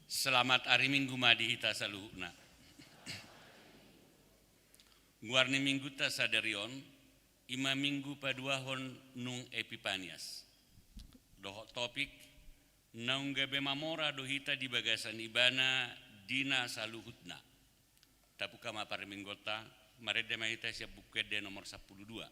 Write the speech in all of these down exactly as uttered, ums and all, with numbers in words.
Selamat ari Minggu ma di hita saluhutna. Goar ni Minggunta sadari on, i ma Minggu paduahon nung Epipanias. Dohot topik, naung gabe mamora do hita di bagasan Ibana di na saluhutna. Tabuka ma parmingguonta, marende ma hita sian Buku Ende nomor sampulu dua.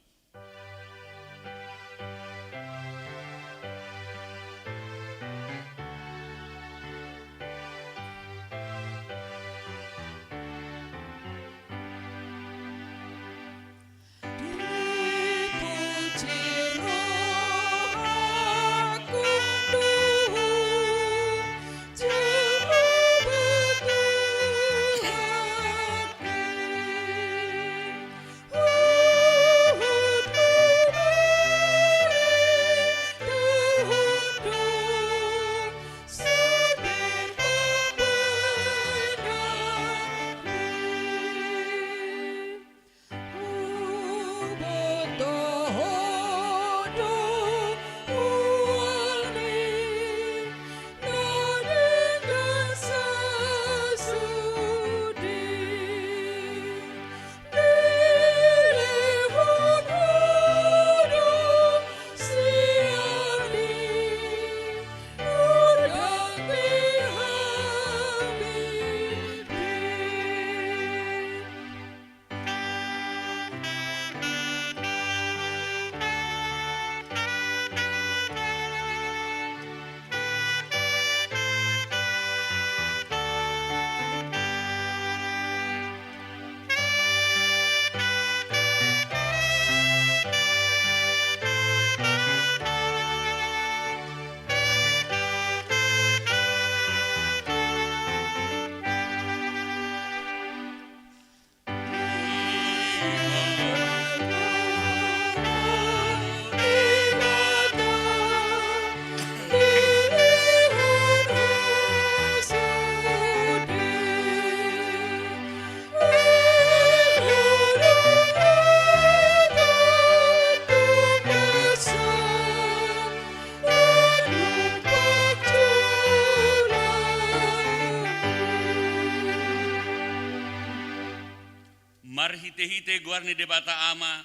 Marhite-hite goar ni Debata Ama,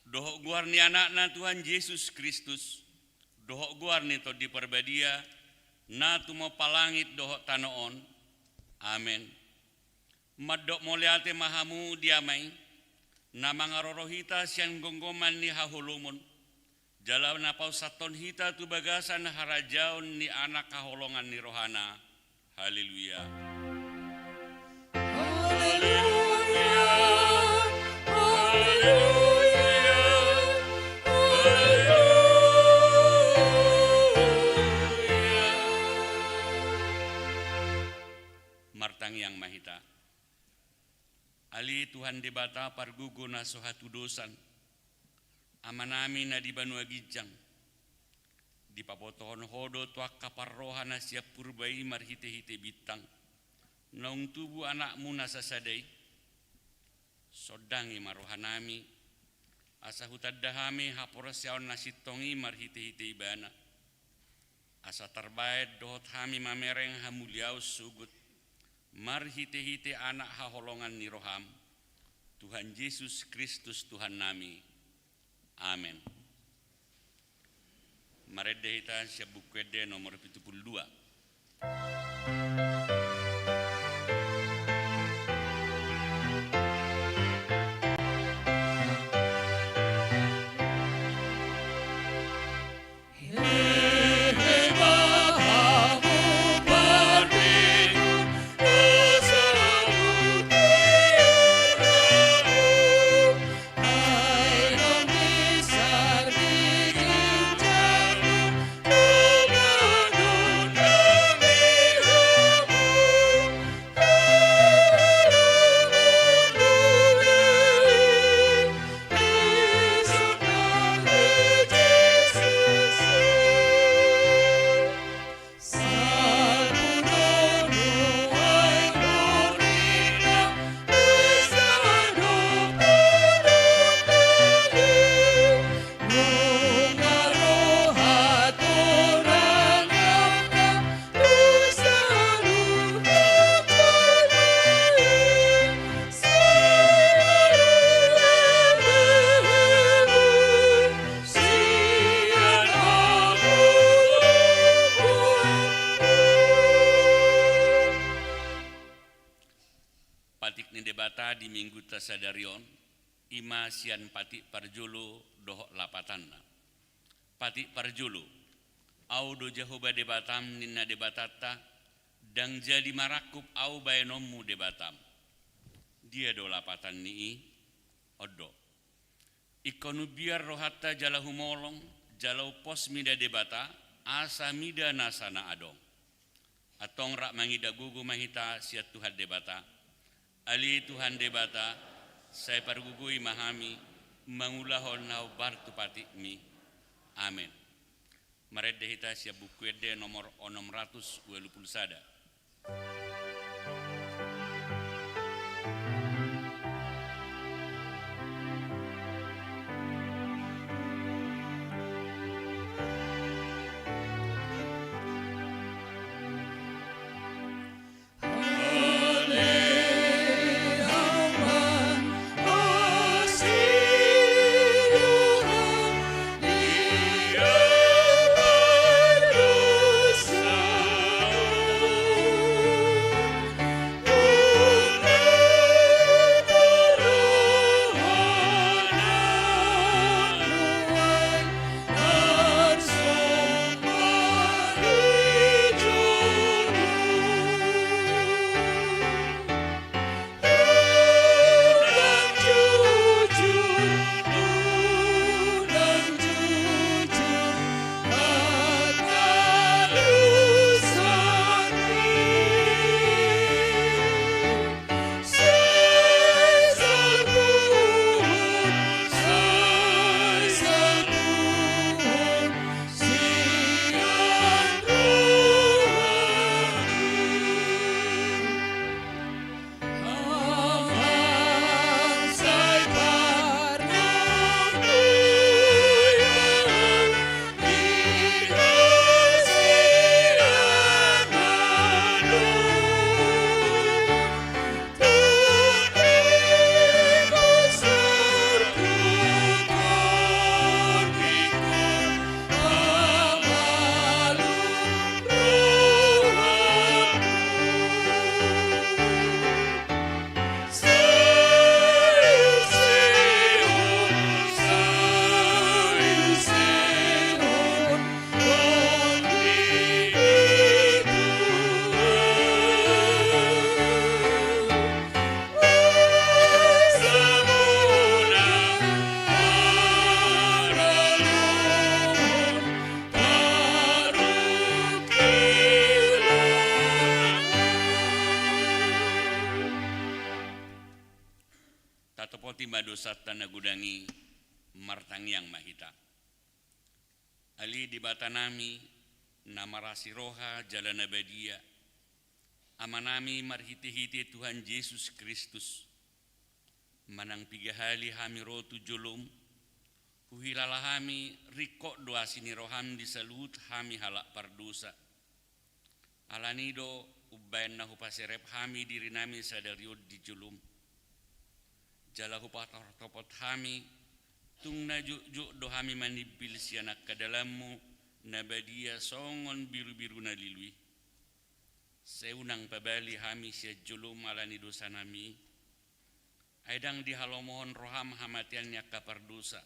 dohot goar ni Anakna Tuhan Jesus Kristus, dohot goar ni Tondi Parbadia, na tumompa langit dohot tano on. Amen. Mandok mauliate ma hamu di Ama i, na mangaroro hita sian gomgoman ni haholomon, jala na paussanghon hita tu bagasan harajaon ni Anak haholongan ni rohana. Haleluya. Haleluya, haleluya, haleluya. Martangiang ma hita. Ale Tuhan Debata pargogo na so hatudosan, Amanami na di banua ginjang, dipabotohon Ho do tu angka parroha na sian purba i marhite-hite bintang, naung tubu Anakmu na sasada i. Sondangi ma rohanami, asa hutanda hami haporseaon na sintong i marhite-hite Ibana, asa tarbahen dohot hami mamereng hamuliaon sogot marhite-hite Anak haholongan ni roham, Tuhan Jesus Kristus Tuhannami. Amen. Marende hita sian Buku Ende nomor pitu pulu dua. Sahatna sadari on, i ma sian patik parjolo dohot lapatanna. Patik parjolo. Ahu do Jahowa Debatam, ninna Debatanta, ndang jadi marangkup ahu baenonmu Debatam. Dia do lapatan ni i? On do. Ingkon umbiar rohanta jala humolong, jala umpos mida Debata, asa mida nasa na adong. Antong rap mangida gogo ma hita sian Tuhan Debata. Ale Tuhan Debata, sai pargogoi ma hami, mangulahon na hombar tu patikmi. Amen. Marende hita sian Buku Ende nomor onom ratus ualu pulu sada. Tatopoti ma dosanta na godang i, martangiang ma hita. Ale Debatanami, na marasi roha jala na badia, Amanami marhitehite Tuhan Jesus Kristus, manang piga hali hami ro tu jolom, huhilala hami ringkot do asi ni roham di saluhut hami halak pardosa. Alani do umbaen na hupaserep hami dirinami sadari on di jolom. Jala hupatortopot hami, tung na jotjot do hami manimbil sian angka dalanmu na badia songon birubiru na lilu i. Sai unang pabali hami sian jolom alani dosanami. Ai ndang dihalomohon roham hamatean ni angka pardosa.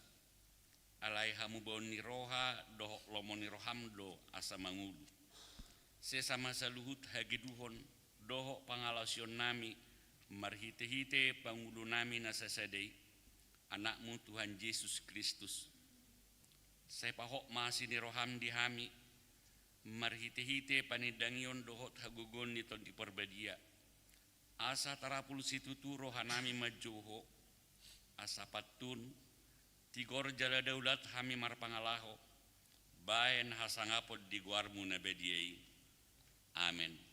Alai hamubaon ni roha dohot lomo ni roham do asa mangolu. Sesa ma saluhut hageduhon dohot pangalaosionnami marhitehite Pangulunami na sasada i, Anakmu Tuhan Jesus Kristus. Sai pahot ma asi ni roham di hami, marhitehite panindangion dohot hagogoon ni Tondi Parbadia. Asa tarapul situtu rohanami manjou Ho, asa pantun, tigor jala daulat hami marpangalaho, baen hasangapon di goarmu na badia i. Amen.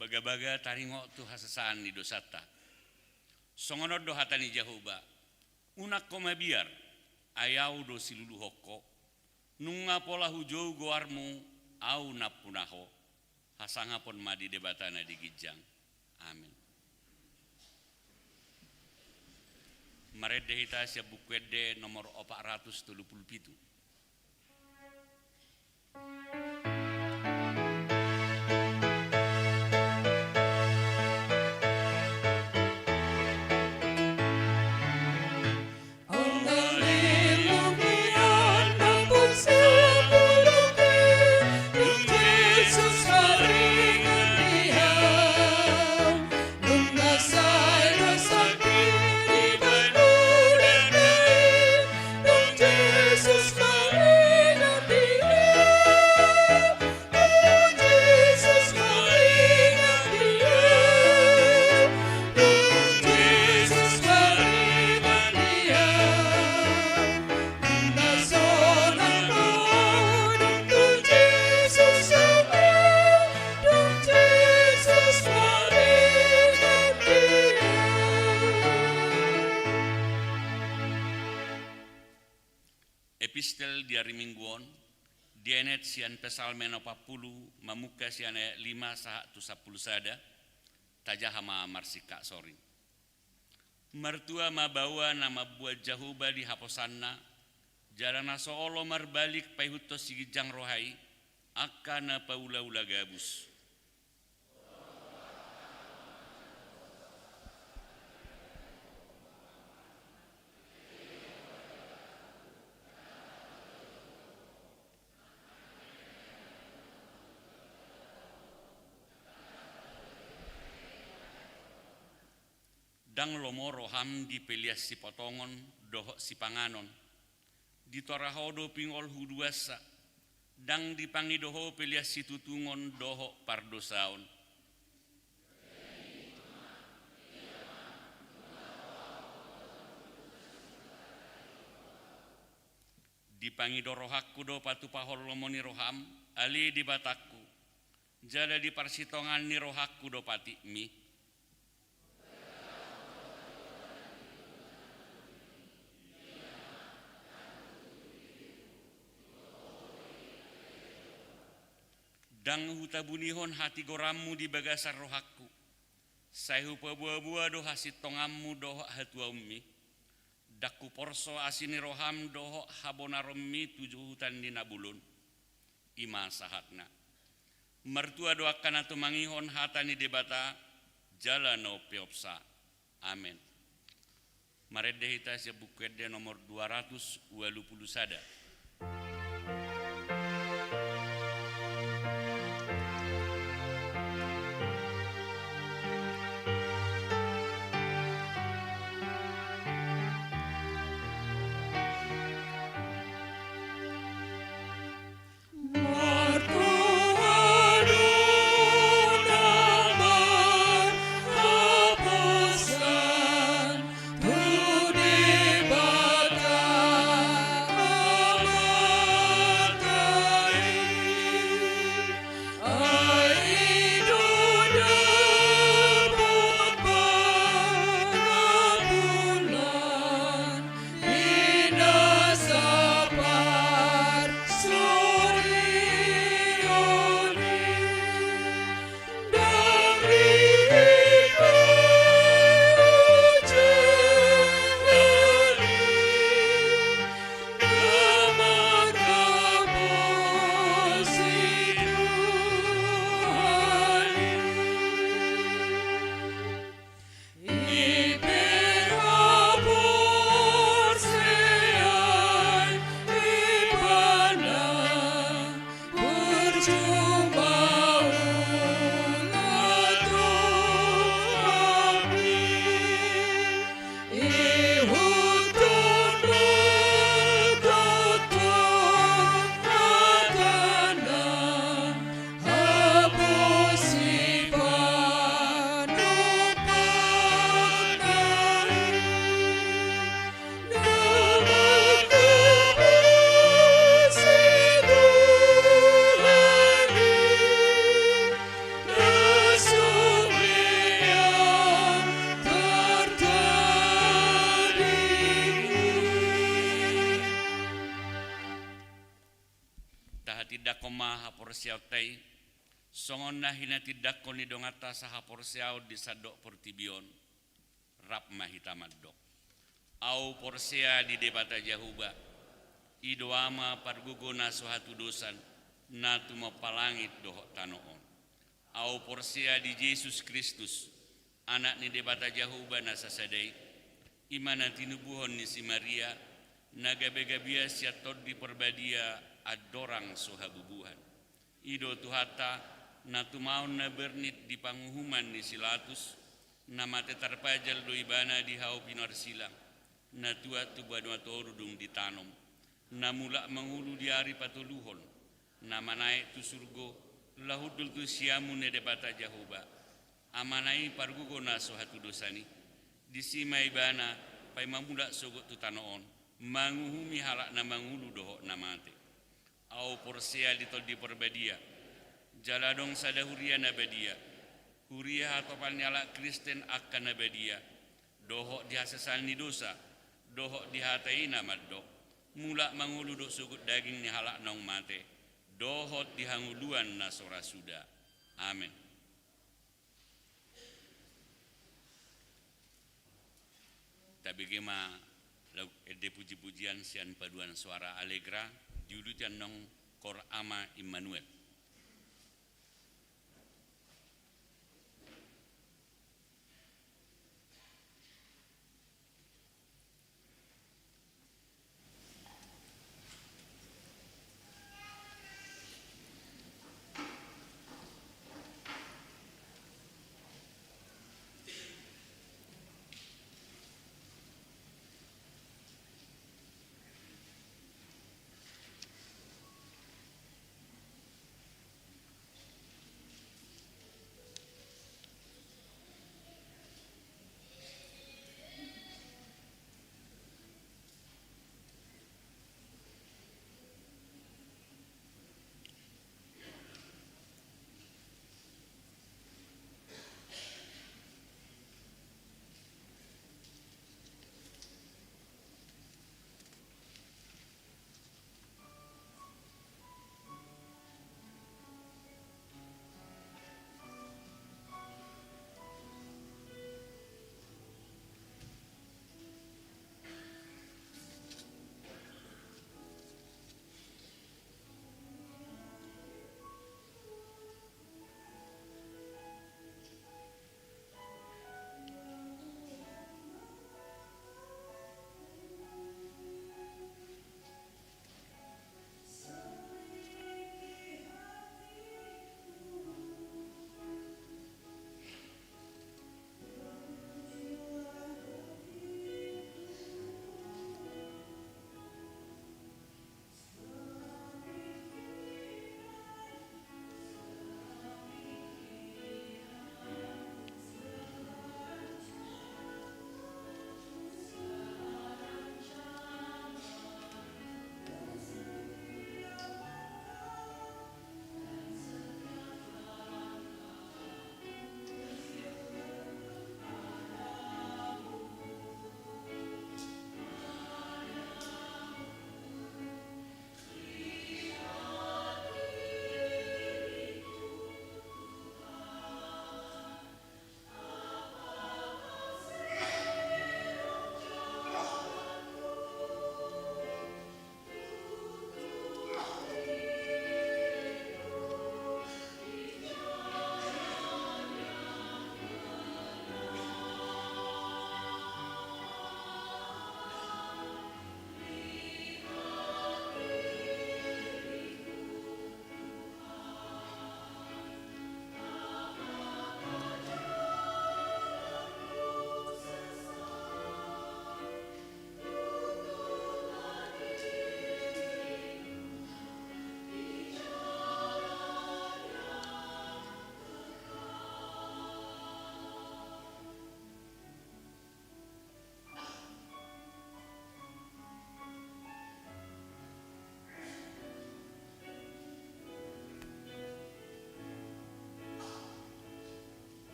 Bagabaga taringot tu hasesaan ni dosanta. Songon on do hata ni Jahowa: Unang ho mabiar, ai Ahu do siluluhon ho. Nunga pola hujou goarmu, Ahu nampuna ho. Hasangapon ma di Debata na di ginjang. Amen. Marende hita sian Buku Ende nomor opat ratus tolu pulu pitu. Epistel di ari Minggu on, dienet sian Psalmen opat pulu, mamungka sian ayat lima sahat tu sampulu sada. Tajaha ma marsingkat soring. Martua ma baoa na mamboan Jahowa di haposanna, jala na so olo marbalik paihuthon siginjang roha i, angka na paulaula gabus. Ndang lomo roham dipelean sipotongon dohot sipanganon. Ditora ho do pingolhu duansa. Ndang dipangido ho pelean situtungon dohot pardosaon. Dipangido rohangku do patupahon lomo ni roham, ale Debatangku, jala di parsitongaan ni rohangku do patikmi. Ndang hutabunihon hatigoranmu di bagasan rohangku, sai hupaboaboa do hasintonganmu dohot hatuaonmi. Ndang huporso asi ni roham dohot habonaronmi tu johutan ni na bolon. I ma sahatna. Martua do angka na tumangihon hata ni Debata, jala na umpeopsa. Amen. Marende hita sian Buku Ende nomor dua ratus ualu pulu sada. haporseaonta i, songon na hinatindangkon ni donganta sahaporseaon di sandok portibi on, rap ma hita mandok. Ahu porsea di Debata Jahowa, i do Ama pargogo na so hatudosan, na tumompa langit dohot tano on. Ahu porsea di Jesus Kristus, Anak ni Debata Jahowa na sasada i, i ma na tinubuhon ni si Maria, na gabe gabean sian Tondi Parbadia andorang so habubuhan. I do Tuhanta, na tumaon na bernit di panguhuman ni si Latus, na mate tarpajal do ibana di hau pinarsilang, na tuat tu banua toru dung ditanom, na mulak mangolu di ari patoluhon, na manaek tu surgo, laho hundul tu siamun ni Debata Jahowa, Amana i pargogo na so hatudosan i, disi ma ibana paima mulak sogot tu tano on, manguhumi halak na mangolu dohot na mate. Ahu porsea di Tondi Parbadia, jala adong sada huria na badia, huria hatopan ni halak Kristen angka na badia, dohot di hasesaan ni dosa, dohot di hata i na mandok, mulak mangolu do sogot daging ni halak naung mate, dohot di hangoluan na so ra suda. Amen. Tabege ma lagu ende puji-pujian sian paduan suara Allegra, diuduti annon Kor Ama Immanuel.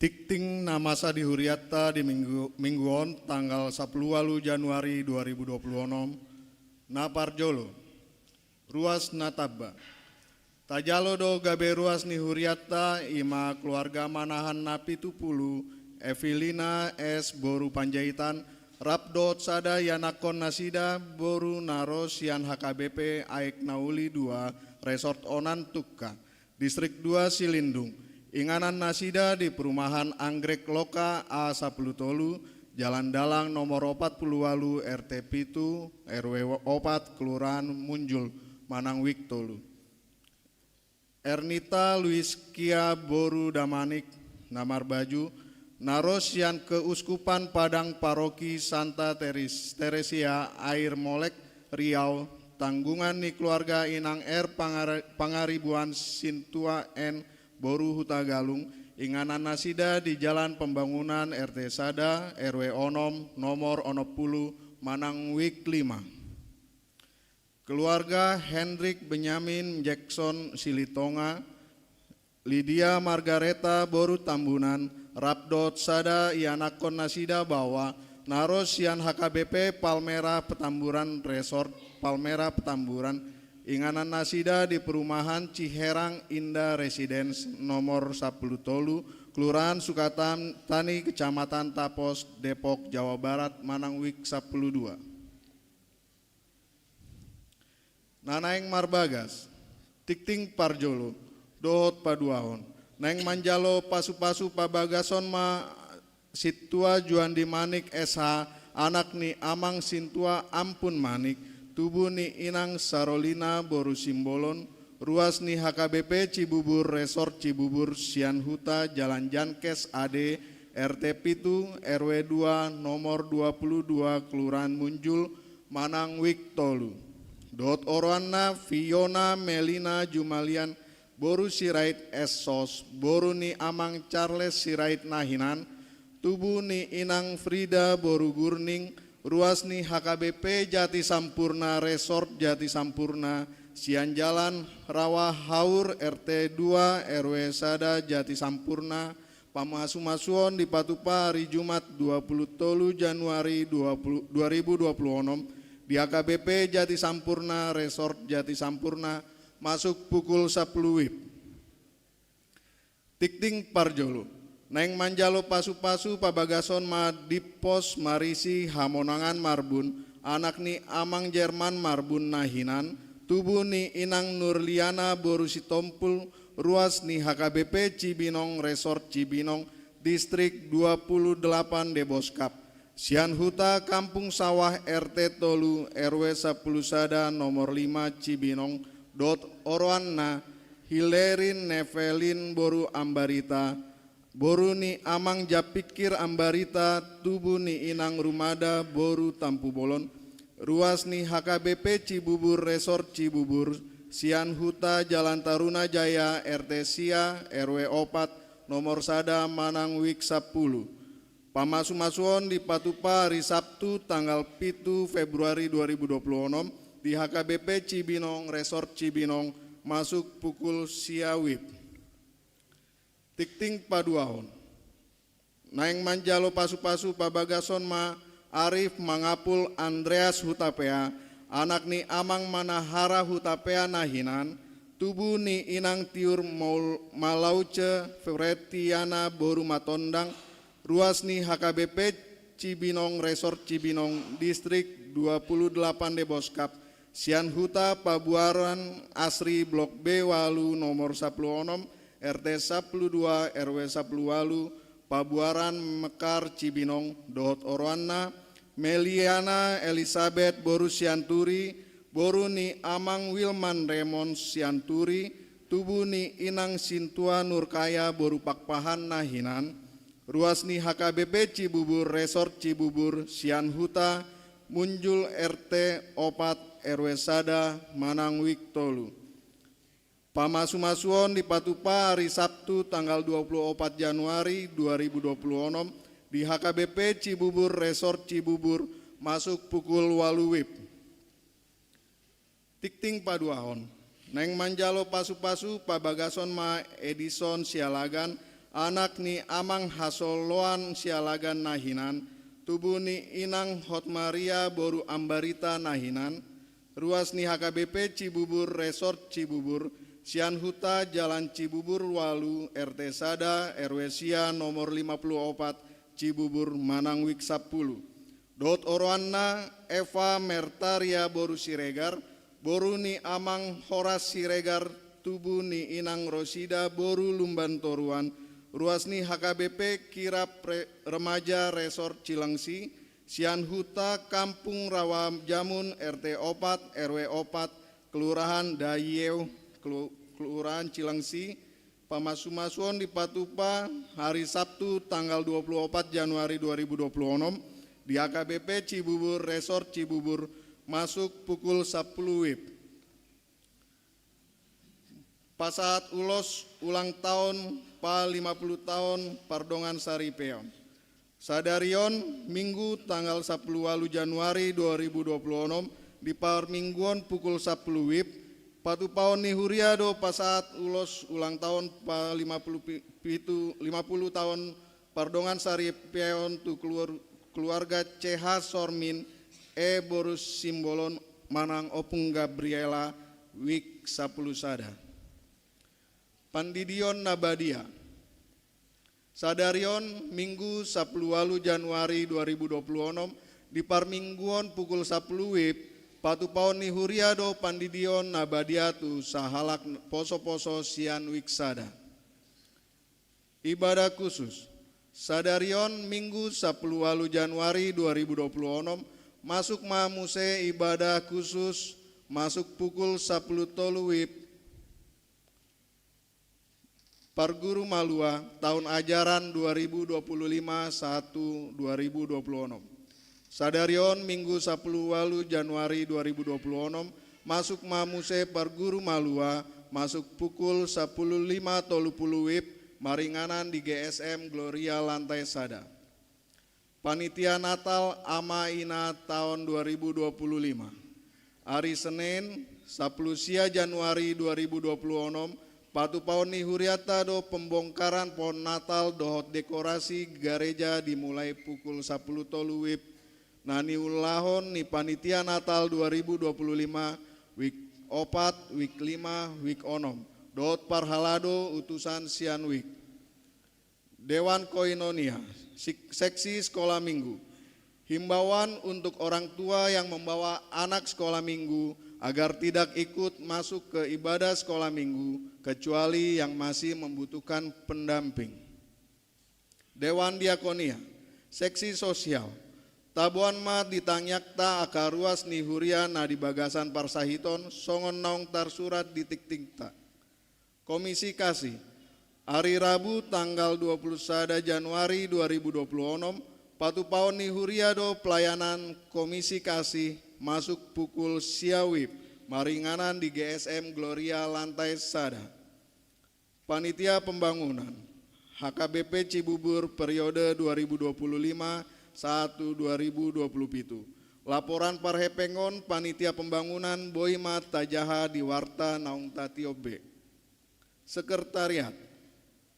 Tingting na masa di huriatta di minggu, minggu on tanggal sapuluh walu Januari dua ribu dua puluh onom, na parjolo. Ruas na tamba. Tajalo do gabe ruas ni huriatta, ima keluarga Manahan na pitu pulu, Evelina S boru Panjaitan, rap dohot sada ianakkon nasida boru na ro sian H K B P Aek na Uli dua, Resort Onan Tungka, Distrik dua Silindung. Inganan nasida di perumahan Anggrek Loka A sapuluh tolu, Jalan Dalang nomor opat pulu walu, R T pitu, R W opat, Kelurahan Munjul, Manang Wik tolu. Ernita Luiskia boru Damanik na marbaju, na ro sian Keuskupan Padang Paroki Santa Teres-, Teresia Air Molek, Riau, tanggungan ni keluarga Inang R Pangari-, Pangaribuan Sintua N boru Hutagalung, inganan nasida di Jalan Pembangunan, R T sada, R W onom, nomor onom pulu, Manang Wik lima. Keluarga Hendrik Benyamin Jackson Silitonga, Lydia Margareta boru Tambunan, rap dohot sada ianakkon nasida baoa, na ro sian H K B P Palmera Petamburan, Resort Palmera Petamburan, inganan nasida di perumahan Ciherang Indah Residence nomor sapuluh tolu, Kelurahan Sukatani, Kecamatan Tapos, Depok, Jawa Barat, Manang Wik sapuluh dua. Na naeng marbagas. Tingting parjolo dohot paduahon. Naeng manjalo pasu-pasu pabagason ma Sintua Juandi Manik S H, anak ni Amang Sintua Ampun Manik, tubu ni Inang Sarolina boru Simbolon, ruas ni H K B P Cibubur, Resort Cibubur, sian huta Jalan Jankes A D, R T pitu, R W dua, nomor dua pulu dua, Kelurahan Munjul, Manang Wik tolu. Dohot oroanna Fiona Melina Jumalian boru Sirait S Sos, boru ni Amang Charles Sirait na hinan, tubu ni Inang Frida boru Gurning, ruas ni H K B P Jati Sampurna, Resort Jati Sampurna, sian Jalan Rawa Haur, R T dua, R W sada Jati Sampurna, pamasu-masuon dipatupa ari Jumat dua pulu tolu Januari dua puluh, dua ribu dua puluh onom, di H K B P Jati Sampurna, Resort Jati Sampurna, masuk pukul sapuluh wib. Tingting parjolo. Naeng manjalo pasu-pasu pabagason ma Dippos Marisi Hamonangan Marbun, anak ni Amang Jerman Marbun na hinan, tubu ni Inang Nurliana boru Sitompul, ruas ni H K B P Cibinong, Resort Cibinong, Distrik dua pulu delapan Deboskap. Sian huta Kampung Sawah, R T tolu, R W sapuluh sada, nomor lima, Cibinong, dohot oroanna Hilerin Nevelin boru Ambarita, boru ni Amang Japikir Ambarita, tubu ni Inang Rumada boru Tampubolon, ruas ni H K B P Cibubur, Resort Cibubur, sian huta Jalan Taruna Jaya, R T sia, R W opat, nomor sada, Manang Wik sapuluh. Pamasu-masuon dipatupa ari Sabtu tanggal pitu Februari dua ribu dua puluh onom di H K B P Cibinong, Resort Cibinong, masuk pukul sia wib. Tingting paduahon. Naeng manjalo pasu-pasu pabagason ma Arif Mangapul Andreas Hutapea, anak ni Amang Manahara Hutapea na hinan, tubu ni Inang Tiur Maul-, Malauce Fretiana boru Matondang, ruas ni H K B P Cibinong, Resort Cibinong, Distrik dua puluh delapan Deboskap, sian huta Pabuaran Asri Blok B walu nomor sapuluh onom, R T sapuluh dua, R W sapuluh walu, Pabuaran Mekar Cibinong, dohot oroanna Meliana Elisabet boru Sianturi, boru ni Amang Wilman Remon Sianturi, tubu ni Inang Sintua Nurkaya boru Pakpahan na hinan, ruas ni H K B P Cibubur, Resort Cibubur, sian huta Munjul, R T opat, R W sada, Manang Wik tolu. Pamasu-masuon dipatupa ari Sabtu tanggal dua puluh opat Januari dua ribu dua puluh onom di H K B P Cibubur, Resort Cibubur, masuk pukul walu wib. Tingting paduahon. Naeng manjalo pasu-pasu pabagason ma Edison Sialagan, anak ni amang Hasoloan Sialagan na hinan, tubu ni inang Hotmaria boru Ambarita na hinan, ruas ni H K B P Cibubur, Resort Cibubur, sian huta Jalan Cibubur ualu, R T sada, R W sia, nomor lima puluh opat, Cibubur, manang wik sampulu. Dohot oroanna Eva Mertaria boru Siregar, boru ni amang Horas Siregar, tubu ni inang Rosida boru Lumban Toruan, ruas ni H K B P Kirab Re-, Remaja Resort Cilengsi, sian huta Kampung Rawa Jamun, R T opat, R W opat, Kelurahan Dayeu, Kelu-, Kelurahan Cilengsi, pamasumasuon dipatupa hari Sabtu tanggal dua puluh opat Januari dua ribu dua puluh onom di H K B P Cibubur, Resort Cibubur, masuk pukul sampulu wib. Pasahat ulos ulang taon pa lima puluh taon pardongan saripeon. Sadari on, Minggu, tanggal sampulu ualu Januari dua ribu dua puluh onom, di parmingguon pukul sampulu wib, patupaon ni huria do pasahat ulos ulang taon pa lima puluh pi-, pitu, lima puluh taon pardongan saripeon tu keluar-, keluarga C H Sormin, E boru Simbolon, manang Ompung Gabriela, wik sampulu sada. Pandidion na badia. Sadari on, Minggu, sampulu ualu Januari dua ribu dua puluh onom, di parmingguon pukul sampulu wib, patupaon ni huria do pandidion na badia tu sahalak poso-poso sian wik sada. Ibadah khusus. Sadari on, Minggu, sampulu ualu Januari dua ribu dua puluh onom, masuk ma muse ibadah khusus, masuk pukul sampulu tolu wib, parguru malua taon ajaran dua ribu dua puluh lima sahat tu dua ribu dua puluh onom. Sadari on, Minggu, sampulu ualu Januari dua ribu dua puluh onom, masuk ma muse parguru malua, masuk pukul sampulu lima tolu puluh wib, maringanan di G S M Gloria lantai sada. Panitia Natal ama ina taon dua ribu dua puluh lima. Ari Senin, sampulu sia Januari dua ribu dua puluh onom, patupaon ni hurianta do pembongkaran pohon Natal dohot dekorasi gareja dimulai pukul sampulu tolu wib, na niulahon ni panitia Natal dua ribu dua puluh lima, wik opat, wik lima, wik onom, dohot parhalado utusan sian wik. Dewan Koinonia, sik-, seksi sekolah minggu. Himbauan untuk orang tua yang membawa anak sekolah minggu agar tidak ikut masuk ke ibadah sekolah minggu, kecuali yang masih membutuhkan pendamping. Dewan Diakonia, seksi sosial. Taboan ma di tangiangta angka ruas ni huria na di bagasan parsahiton, songon naung tarsurat di tingtingta. Komisi Kasih. Ari Rabu tanggal dua puluh sada Januari dua ribu dua puluh onom, patupaon ni huria do pelayanan Komisi Kasih, masuk pukul sia wib, maringanan di G S M Gloria lantai sada. Panitia Pembangunan, H K B P Cibubur periode dua ribu dua puluh lima sahat tu dua ribu dua puluh pitu. Laporan parhepengon panitia pembangunan boi ma tajaha di warta naung tatiop be. Sekretariat.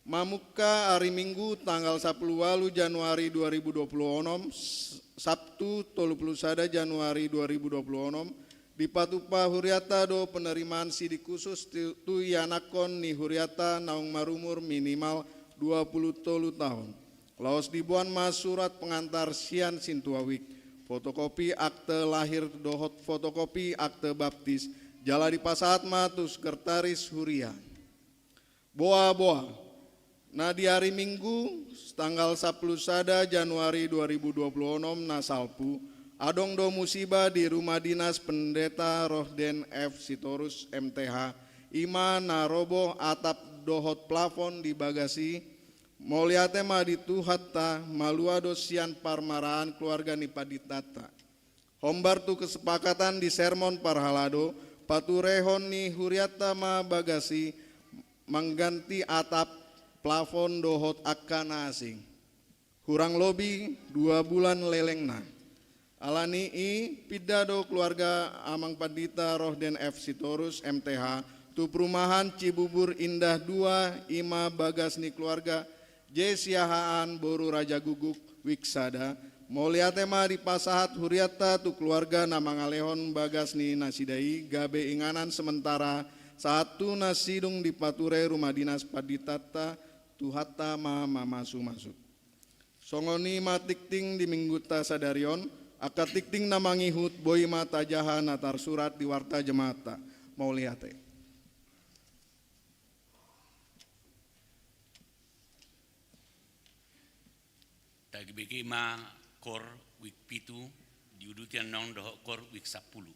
Mamungka ari Minggu tanggal sampulu ualu Januari dua ribu dua puluh onom, S-, Sabtu tolu puluh sada Januari dua ribu dua puluh onom, dipatupa hurianta do penerimaan sidik khusus tu, tu ianakhon ni hurianta naung marumur minimal dua puluh tolu taon. Laos diboan ma surat pengantar sian sintua wik, fotokopi akte lahir dohot fotokopi akte baptis, jala dipasahat ma tu sekretaris huria. Boa, boa. Na di ari Minggu, tanggal sampulu sada Januari dua ribu dua puluh onom na salpu, adong do musiba di rumah dinas Pendeta Rohden F Sitorus M T H, i ma na roboh atap dohot plafon di bagas i. Mauliate ma di Tuhanta, malua do sian parmaraan keluarga ni panditanta. Hombar tu kesepakatan di sermon parhalado, paturehon ni hurianta ma bagas i, mangganti atap, plafon dohot angka na asing. Hurang lobi dua bulan lelengna. Alani i, pinda do keluarga Amang Pandita Rohden F Sitorus M T H tu perumahan Cibubur Indah dua, i ma bagas ni keluarga J. Siahaan boru Raja Guguk, wijk sada. Mauliate ma dipasahat hurianta tu keluarga na mangalehon bagas ni nasida i gabe inganan sementara sahat tu na sidung dipature rumah dinas panditanta. Tuhanta ma mamasumasu. Songon i ma tingting di minggunta sadari on. Angka tingting na mangihut boi ma tajaha na tarsurat di warta jamaata. Mauliate. Tagbege ma kor wijk pitu, diuduti annon dohot kor wijk sampulu.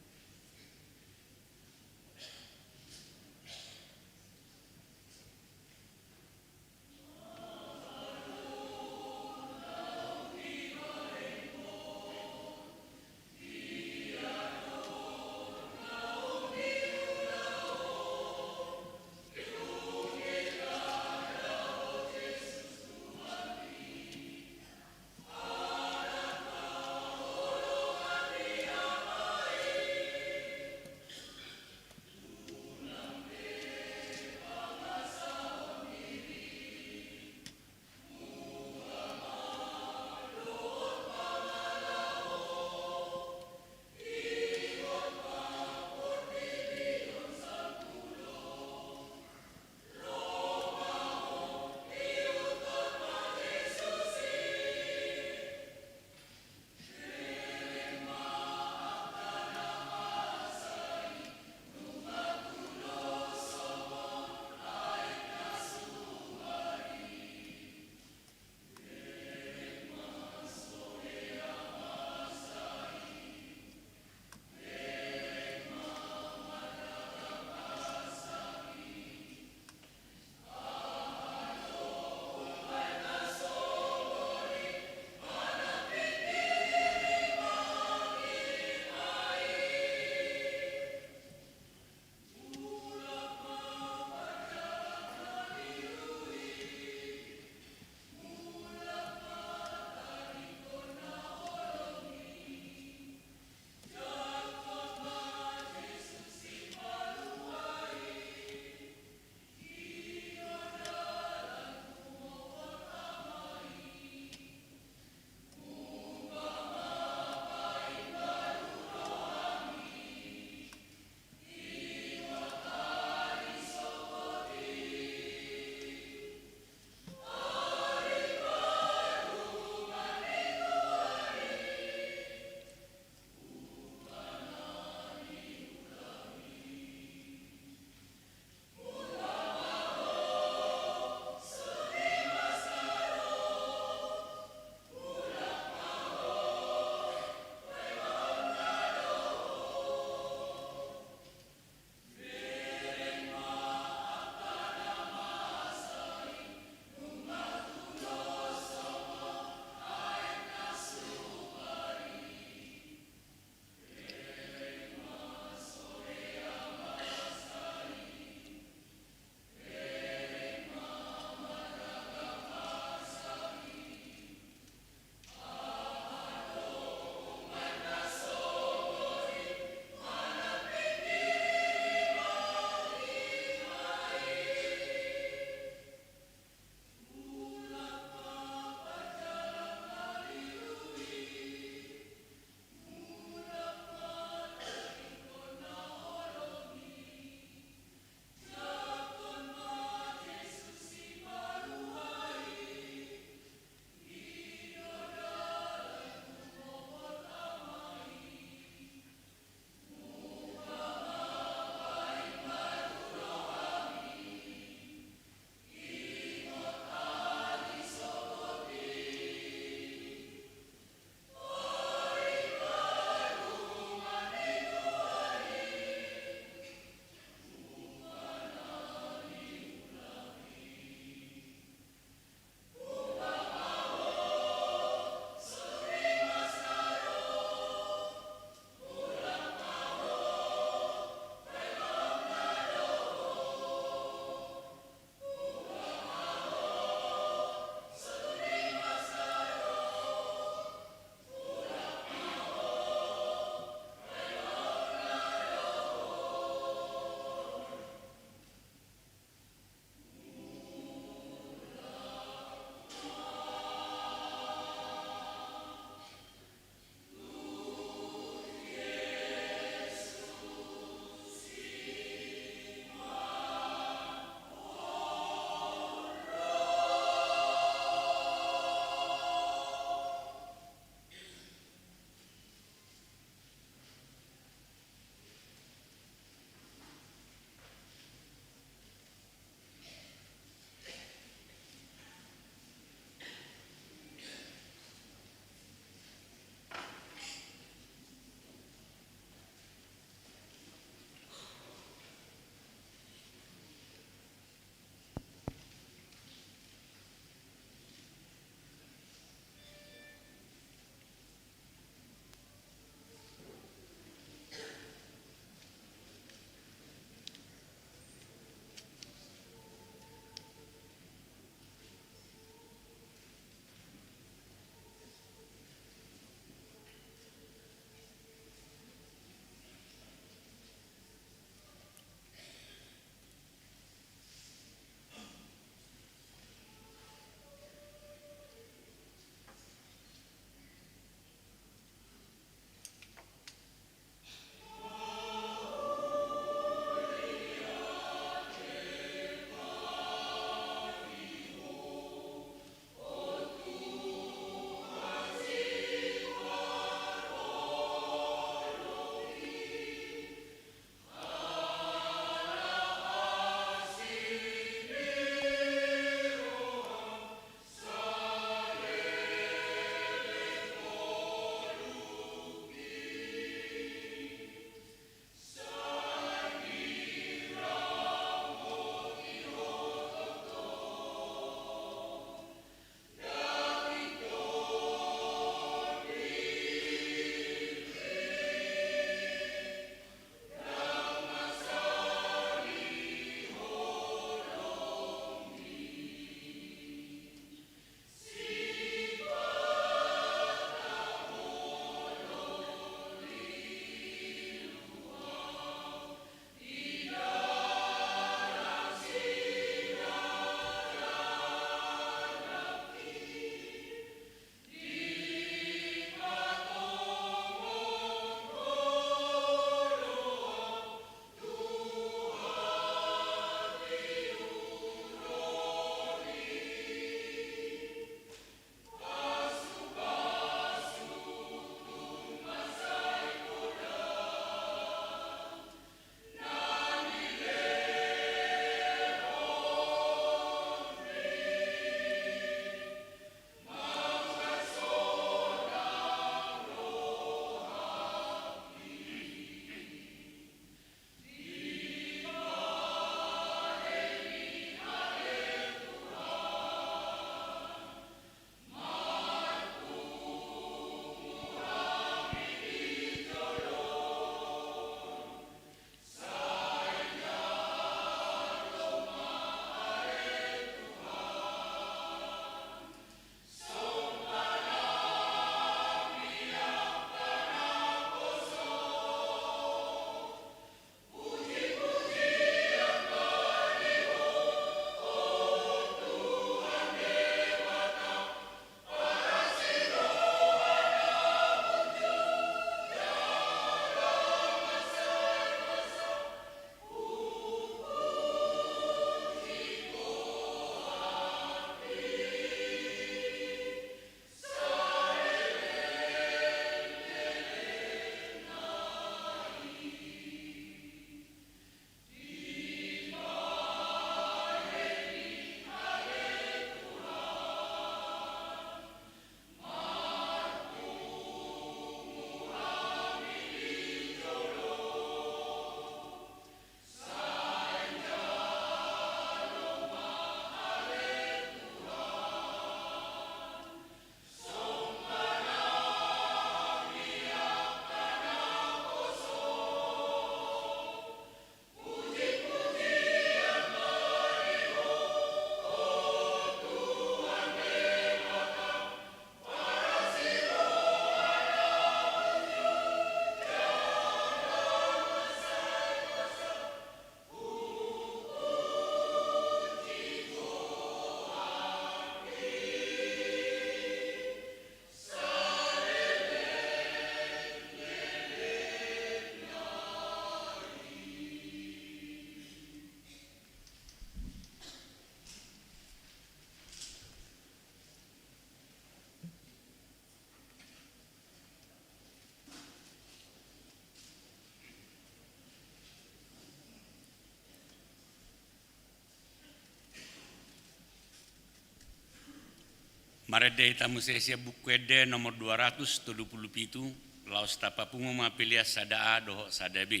Marende hita muse sian Buku Ende nomor dua ratus tolu pulu pitu, laos tapapungu ma pelean sada A dohot sada B.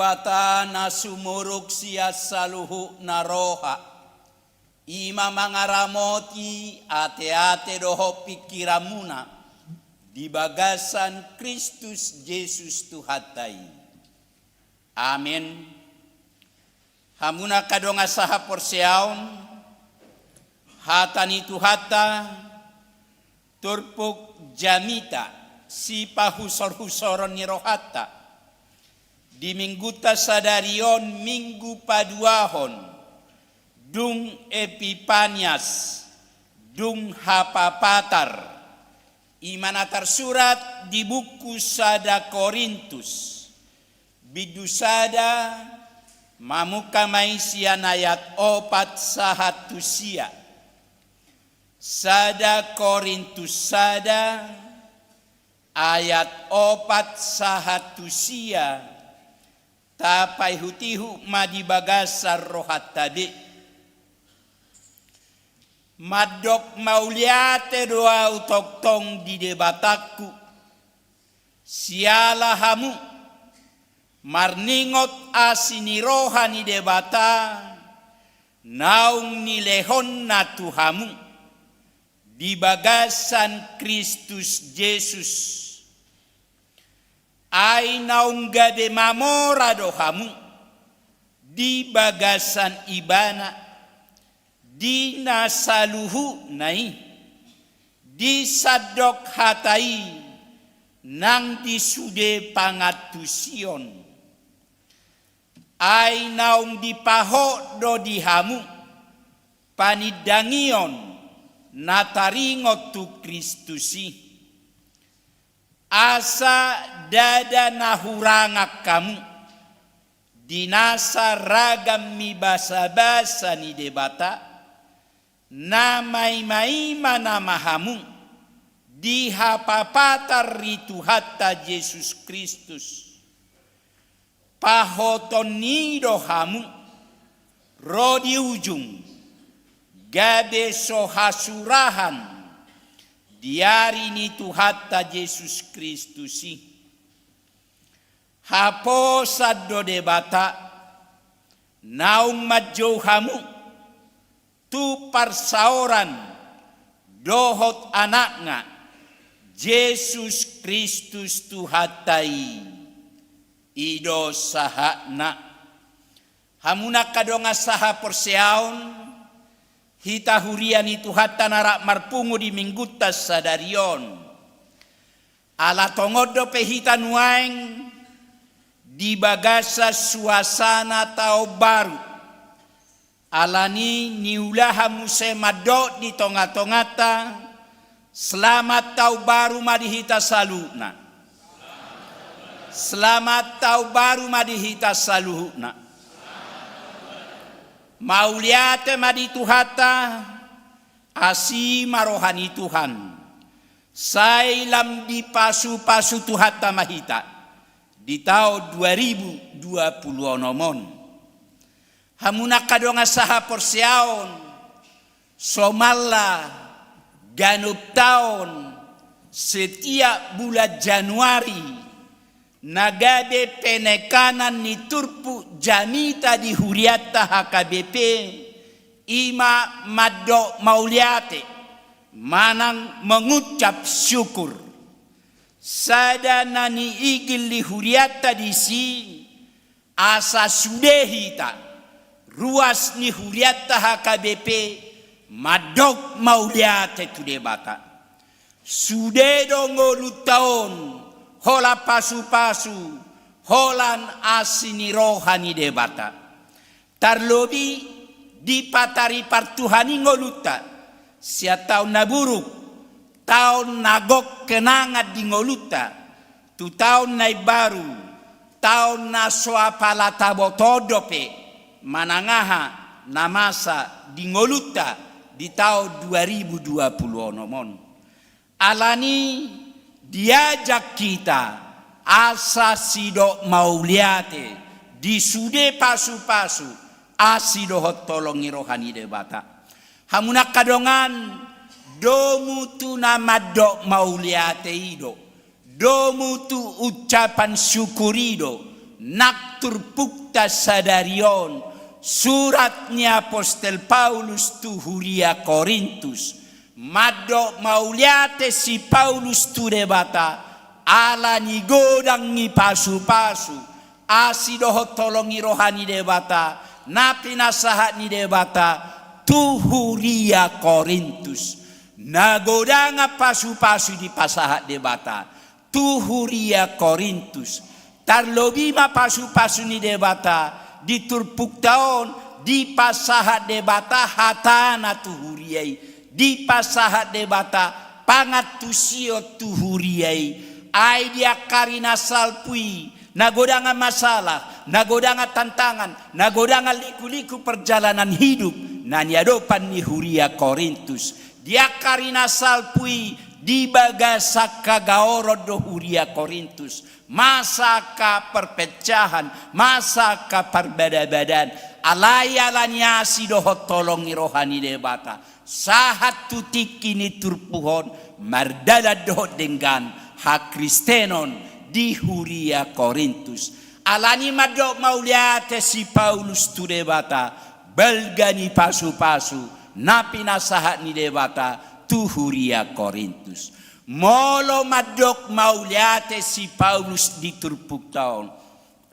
Debata na sumurung sian saluhutna roha, i ma mangaramoti ateate dohot pingkiranmuna di bagasan Kristus Jesus Tuhanta i. Amen. Hamu angka dongan sahaporseaon, hata ni Tuhanta, turpuk jamita, sipahusorhusoron ni rohanta di Minggunta sadari on, Minggu paduahon dung Epipanias, dung Hapapatar, i ma na tarsurat di buku sada Korintus, bindu sada, mamungka ma i sian ayat opat sahat tu sia. Sada Korintus sada, ayat opat sahat tu sia. Tapaihutihut ma di bagasan rohanta be. Mandok mauliate do ahu tongtong di Debatangku, siala hamu, marningot asi ni roha ni Debata naung nilehonna tu hamu di bagasan Kristus Jesus. Ai naung gabe mamora do hamu di bagasan Ibana, di na saluhutna i, di sandok hata i nang di sude pangantusion. Ai naung dipahot do di hamu panindangion na taringot tu Kristus i, asa ndada na hurangan hamu di nasa ragam ni basabasa ni Debata, na maimaima nama hamu di hapapatar ni Tuhanta Jesus Kristus. Pahoton ni i do hamu ro di ujung, gabe so hasurahan di ari ni Tuhanta Jesus Kristus i. Haposan do Debata naung manjou hamu tu parsaoran dohot Anakna, Jesus Kristus Tuhanta i. I do sahatna. Hamu angka dongan sahaporseaon, hita huria ni Tuhanta na rap marpungu di Minggunta sadari on. Ala tongon dope hita nuaeng di bagasan suasana taon baru. Alani niulahan muse mandok di tongatonganta, selamat taon baru ma di hita saluhutna. Selamat taon baru ma di hita saluhutna. Mauliate ma di Tuhanta, asi ma roha ni Tuhan. Sai lam dipasupasu Tuhanta ma hita di taon dua ribu dua puluh onom on. Hamu angka dongan sahaporseaon, somalna ganup taon setiap bulan Januari, na gabe penekanan ni turpuk jamita di hurianta H K B P, i ma mandok mauliate manang mengucap syukur. Sada na niigil ni hurianta disi, asa sude hita, ruas ni hurianta H K B P, mandok mauliate tu Debata. Sude do ngolunta on holan pasupasu, holan asi ni roha ni Debata. Tarlobi di patari partuhan i ngolunta, sian taon na buruk, taon na gok kenangan di ngolunta, tu taon na imbaru, taon na so apala taboto dope manang aha na masa di ngolunta di taon dua ribu dua puluh onom on. Alani diajak hita asa sidok mauliate di sude pasupasu, asi dohot holong ni roha ni Debata. Hamu angka dongan, domu tu na mandok mauliate i do, domu tu ucapan syukur i do, Nang turpukta sadari on, surat ni apostel Paulus tu huria Korintus. Mandok mauliate si Paulus tu Debata, ala ni godang ni pasupasu, asi dohot holong ni roha ni Debata, na pinasahat ni Debata tu huria Korintus. Na godang pasupasu dipasahat Debata tu huria Korintus. Tarlobi ma pasupasu ni Debata di turpukta on, dipasahat Debata hatana tu huria i, dipasahat Debata pangantusion tu huria i. Ai di angka ari na salpu i, na godang masalah, na godang tantangan, na godang liku-liku perjalanan hidup na niadopan ni huria Korintus. Di angka ari na salpu i, di bagasan hagaoron do huria Korintus. Masa angka perpecahan, masa angka parbadabadaan. Alai ala ni asi dohot holong ni roha ni Debata, sahat tu tingki ni turpuk on, mardalan dohot denggan hakristenon di huria Korintus. Ala ni mandok mauliate si Paulus tu Debata, balga ni pasupasu na pinasahat ni Debata tu huria Korintus. Molo mandok mauliate si Paulus di turpukta on,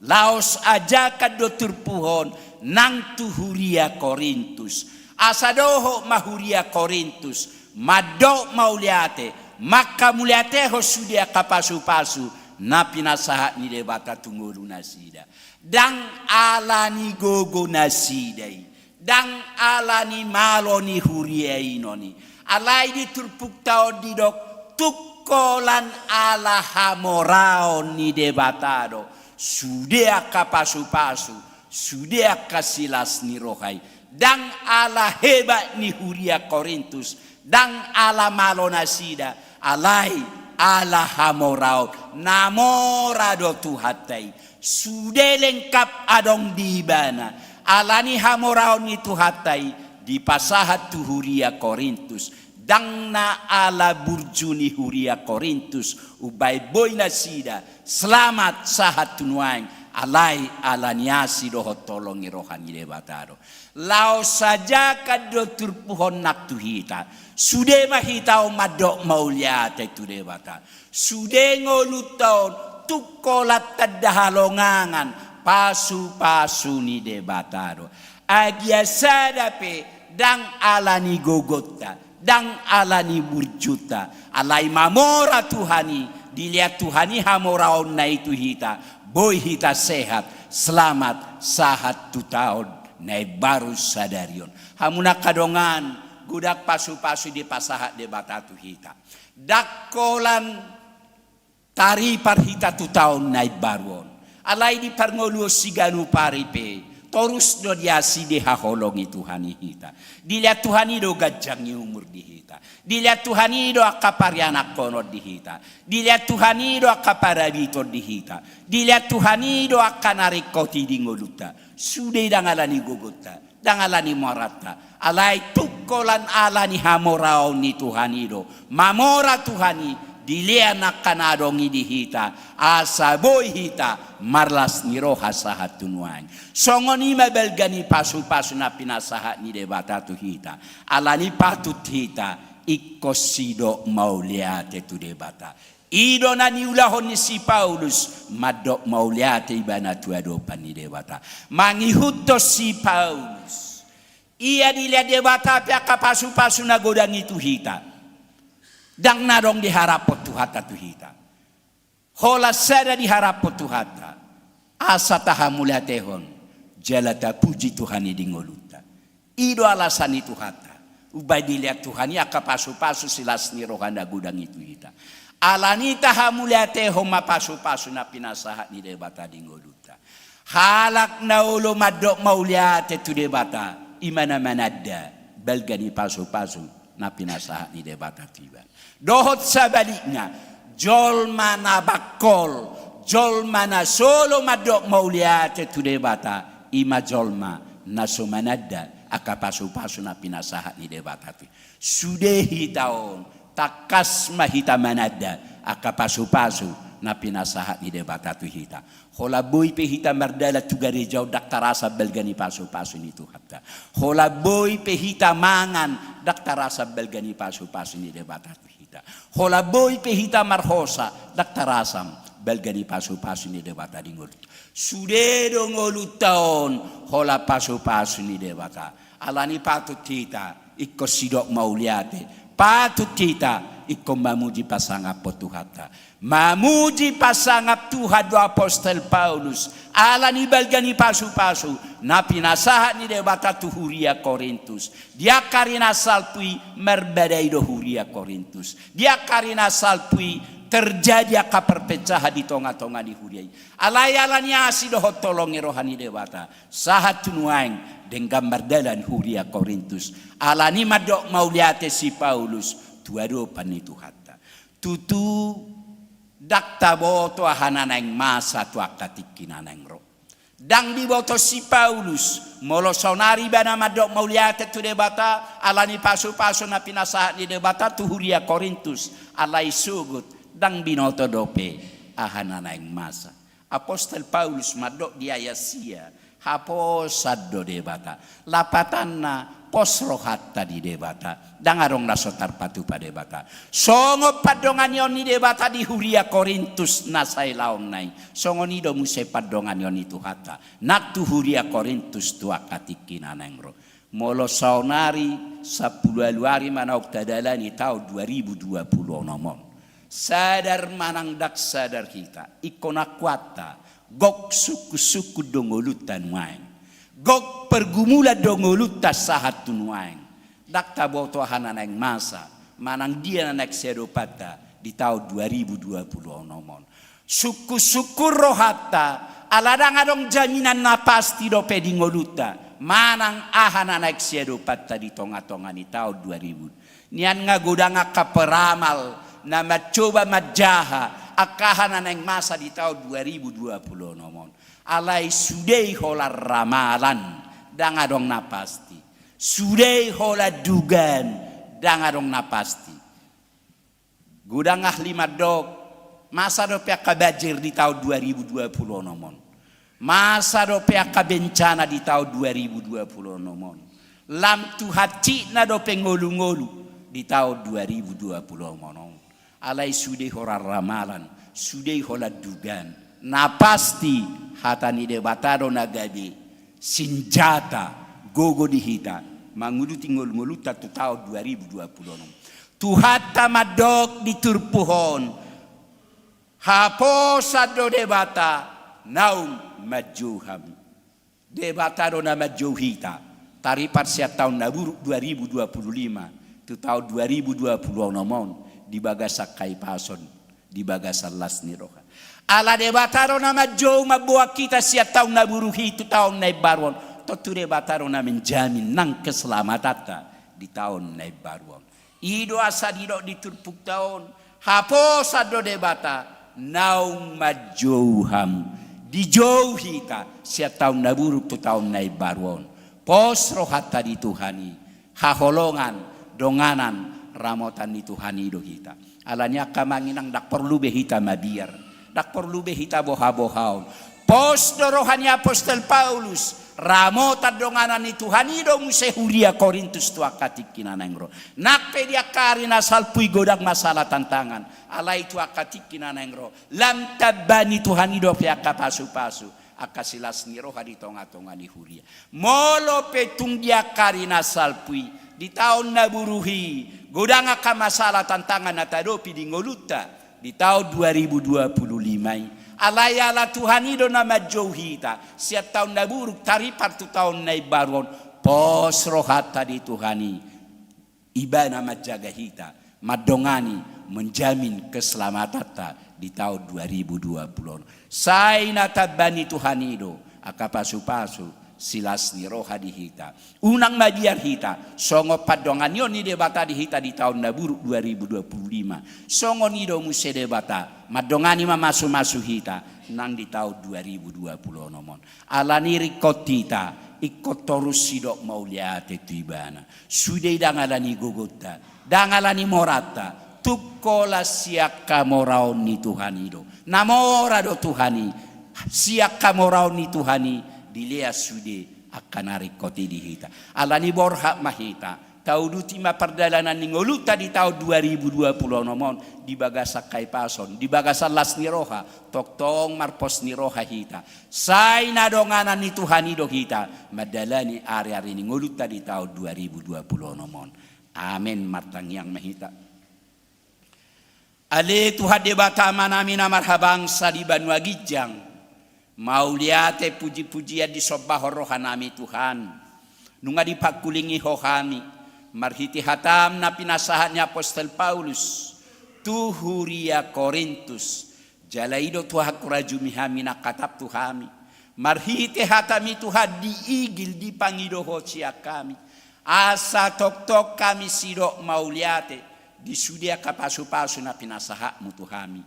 laos ajakan do turpuk on nang tu huria Korintus. Asa dohot ma huria Korintus mandok mauliate, manghamauliatehon sude angka pasupasu na pinasahat ni Debata tu ngolu nasida. Ndang ala ni gogo nasida i, ndang ala ni malo ni huria i non i. Alai di turpukta on didok, tung holan ala hamoraon ni Debata do sude angka pasupasu, sude angka silas ni roha i. Ndang ala hebat ni huria Korintus, ndang ala malo nasida, alai ala hamoraon. Na mora do Tuhanta i. Sude lengkap adong di ibana. Ala ni hamoraon ni Tuhanta i, dipasahat tu huria Korintus. Ndang na ala burju ni huria Korintus umbahen boi nasida selamat sahat tu nuaeng, alai ala ni asi dohot holong ni roha ni Debata do. Laos ajakan do turpuk on nang tu hita. Sude ma hita on mandok mauliate tu Debata. Sude ngolunta on tung holan tanda halongangan pasupasu ni Debata do. Agia sada pe ndang ala ni gogonta, ndang ala ni burjunta, alai mamora Tuhan i, dilean Tuhan i hamoraonna i tu hita, boi hita sehat, selamat sahat tu taon na imbaru sadari on. Hamu na angka dongan, godang pasupasu dipasahat Debata tu hita. Ndang holan taripar hita tu taon na imbaru on. Alai di parngoluon siganup ari pe, torus do diasi dihaholongi Tuhan i hita. Dilean Tuhan i do ganjang ni umur di hita. Dilean Tuhan i do angka parianakhonon di hita. Dilean Tuhan i do angka parabiton di hita. Dilean Tuhan i do angka na ringkot i di ngolunta. Sude ndang ala ni gogonta, ndang ala ni moranta, alai tung holan ala ni hamoraon ni Tuhan i do. Mamora Tuhan i, dilean angka na adong i di hita, asa boi hita marlas ni roha sahat tu nuaeng. Songon i ma balga ni pasupasu na pinasahat ni Debata tu hita. Ala ni patut hita ingkon sidok mauliate tu Debata. I do na niulahon ni si Paulus, mandok mauliate ibana tu adopan ni Debata. Mangihuthon si Paulus, ia dilean Debata pe angka pasupasu na godang i tu hita, ndang na adong diharaphon Tuhanta tu hita. Holan sada diharaphon Tuhanta, asa tahamauliatehon jala tapuji Tuhan i di ngolunta. I do alasan ni Tuhanta. Umbahen dilean Tuhan i angka pasupasu silas ni roha na godang i tu hita. Ala ni i tahamauliatehon ma pasupasu na pinasahat ni Debata di ngolunta. Halak na olo mandok mauliate tu Debata, i ma na mananda balga ni pasupasu na pinasahat ni Debata tu ibana. Dohot sabalikna, jolma na bangkol, jolma na so olo mandok mauliate tu Debata, i ma jolma na so mananda angka pasupasu na pinasahat ni Debata tu i. Sude hita on, tangkas ma hita mananda angka pasupasu na pinasahat ni Debata tu hita. Holan boi pe hita mardalan tu gareja on, ndang tarasa balga ni pasupasu ni Tuhanta. Holan boi pe hita mangan, ndang tarasa balga ni pasupasu ni Debata tu hita. Holan boi pe hita marhosa, ndang tarasa balga ni pasupasu ni Debata di ngolunta. Sude do ngolunta on holan pasupasu ni Debata. Alani patut hita ingkon sidok mauliate, patut hita ingkon mamuji pasangaphon Tuhanta. Mamuji pasangap Tuhan do apostel Paulus, alani balga ni pasupasu na pinasahat ni Debata tu huria Korintus. Di angka ari na salpu i marbadai do huria Korintus. Di angka ari na salpu i terjadi angka perpecahan di tongatonga ni huria i. Alai alani asi dohot holong ni roha ni Debata, sahat tu nuaeng denggan mardalan huria Korintus. Alani mandok mauliate si Paulus tu adopan ni Tuhanta. Tutu, ndang taboto aha na naeng masa tu angka tingki na naeng ro. Ndang diboto si Paulus, molo saonari ibana mandok mauliate tu Debata, alani pasupasu na pinasahat ni Debata tu huria Korintus, alai sogot, ndang binoto dope aha na naeng masa. Apostel Paulus mandok di ayat sia, haposan do Debata. Lapatanna, pos rohanta di Debata. Ndang adong na so tarpatupa Debata. Songon pandonganion ni Debata di huria Korintus na sailaonna i, songon i do muse pandonganion ni Tuhanta nang tu huria Korintus tu angka tingki na naeng ro. Molo saonari, sampulu ualu ari ma naung tadalani taon dua ribu dua pulu onom on. Sadar manang ndang sadar hita, ingkon akuanta, gok sungkunsungkun do ngolunta nuaeng. Gok pergumulan do ngolunta sahat tu nuaeng. Ndang taboto aha na naeng masa, manang dia na naeng siadopanta di taon dua ribu dua pulu onom on. Sungkunsungkun rohanta, ala ndang adong jaminan na pasti dope di ngolunta, manang aha na naeng siadopanta di tongatonga ni taon dua ribu. Nian nga godang angka peramal na mancoba manjaha angka aha na naeng masa di taon dua ribu dua pulu onom on. Alai sude i holan ramalan, ndang adong na pasti. Sude i holan dugaan, ndang adong na pasti. Godang ahli mandok, masa dope angka banjir di taon dua ribu dua pulu onom on. Masa dope angka bencana di taon dua ribu dua pulu onom on. Lam tu hansikna dope ngolungolu di taon dua ribu dua pulu onom on. Alai sude i holan ramalan, sude i holan dugaan. Na pasti, hata ni Debata do na gabe sinjata gogo di hita manguduti ngolungolunta tu taon dua ribu dua pulu onom. Tuhanta mandok di turpuk on, haposan do Debata naung manjou hami. Debata do na manjou hita, taripar sian taon na buruk dua ribu dua pulu lima tu taon dua ribu dua pulu onom on, di bagasan hahipason, di bagasan las ni roha. Ala Debata do na manjou mamboan hita sian taon na buruk i tu taon na imbaru on, tontu Debata do na menjamin nang keselamatan ta di taon na imbaru on. I do asa didok di turpukta on, haposan do Debata naung manjou hamu. Dijou hita sian taon na buruk tu taon na imbaru on. Pos rohanta di Tuhan i, haholongan, donganan, ramotan ni Tuhan i do hita. Alani angka amang inang, ndang porlu be hita mabiar, ndang porlu be hita bohabohaon. Pos do roha ni apostel Paulus, ramotan donganan ni Tuhan i do muse huria Korintus tu angka tingki na naeng ro. Nang pe di angka ari na salpu i godang masalah tantangan, alai tu angka tingki na naeng ro, lam tamba ni Tuhan i dope angka pasupasu, angka silas ni roha di tongatonga ni huria. Molo pe tung di angka ari na salpu i, di taon na buruk i, godang angka masalah tantangan na taadopi di ngolunta di taon dua ribu dua pulu lima i, alai ala Tuhan i do na manjou hita sian taon na buruk taripar tu taon na imbaru on. Pos rohanta di Tuhan i, Ibana manjaga hita, mandongani, menjamin keselamatan ta di taon dua ribu dua pulu onom. Sai na tamba ni Tuhan i do angka pasupasu, silas ni roha di hita. Unang mabiar hita, songon pandonganion ni Debata di hita di taon na buruk dua ribu dua pulu lima, songon i do muse Debata mandongani, mamasumasu hita nang di taon dua ribu dua pulu onom on. Alani i ringkot hita ingkon torus sidok mauliate tu Ibana. Sude i ndang alani gogonta, ndang alani moranta, Tung holan sian hamoraon ni Tuhan i do. Na mora do Tuhan i, sian hamoraon ni Tuhan i, dilehon sude angka na ringkot i di hita. Alani borhat ma hita, tauduti ma pardalanan ni ngolunta di taon dua ribu dua puluh onom on, di bagasan hahipason, di bagasan las ni roha, tongtong marpos ni roha hita. Sai na donganan ni Tuhan i do hita, mandalani ari-ari ni ngolunta di taon dua ribu dua puluh onom on. Amen, martangiang ma hita. Ale Tuhan Debata Amanami na marhabangsa di banua ginjang, mauliate puji-pujian disombahon rohanami Tuhan. Nunga dipangkulingi Ho hami, marhite hatam na pinasahat ni apostel Paulus, tu huria Korintus, jala i do Tuhan hurajumi hami nang hatap tu hami. Marhite hatami Tuhan diigil dipangido Ho sian hami. Asa tongtong hami sidok mauliate, di sude angka pasu-pasu na pinasahatmu tu hami.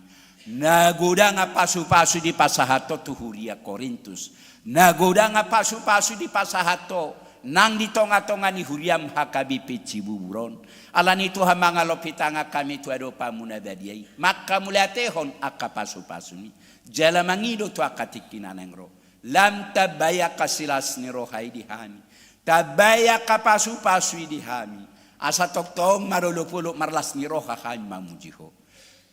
Na godang angka pasu-pasu dipasahat Ho tu huria Korintus. Na godang angka pasu-pasu dipasahat Ho, nang di tonga-tonga ni huriam H K B P Cibubur on. Alani Tuhan mangalop hita nang hami tu adopanmu na badia i. Manghamauliatehon angka pasu-pasu i. Jala mangido tu angka tingki na naeng ro. Lam tambai angka silas ni roha i di hami. Tambai angka pasu-pasu i di hami. Asa tongtong marolop-olop marlas ni roha hami mamuji Ho.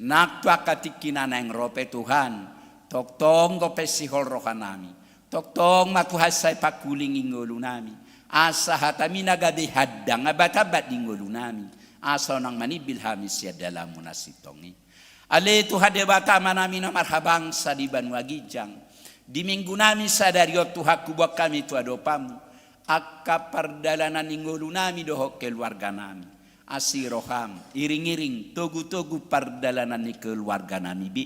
Nang tu angka tingki na naeng ro pe Tuhan, tongtong dope sihol rohanami. Tongtong ma Tuhan sai pangkulingi ngolunami. Asa hatami na gabe handang abat-abat di ngolunami. Asa unang manimbil hami sian dalanmu na sintong i. Ale Tuhan Debata Amanami na marhabangsa di banua ginjang. Di minggunami sadari on Tuhan huboan hami tu adopanmu. Angka pardalanan ni ngolunami dohot keluarganami. Asi roham, iring-iring, togu-togu pardalanan ni keluarganami be.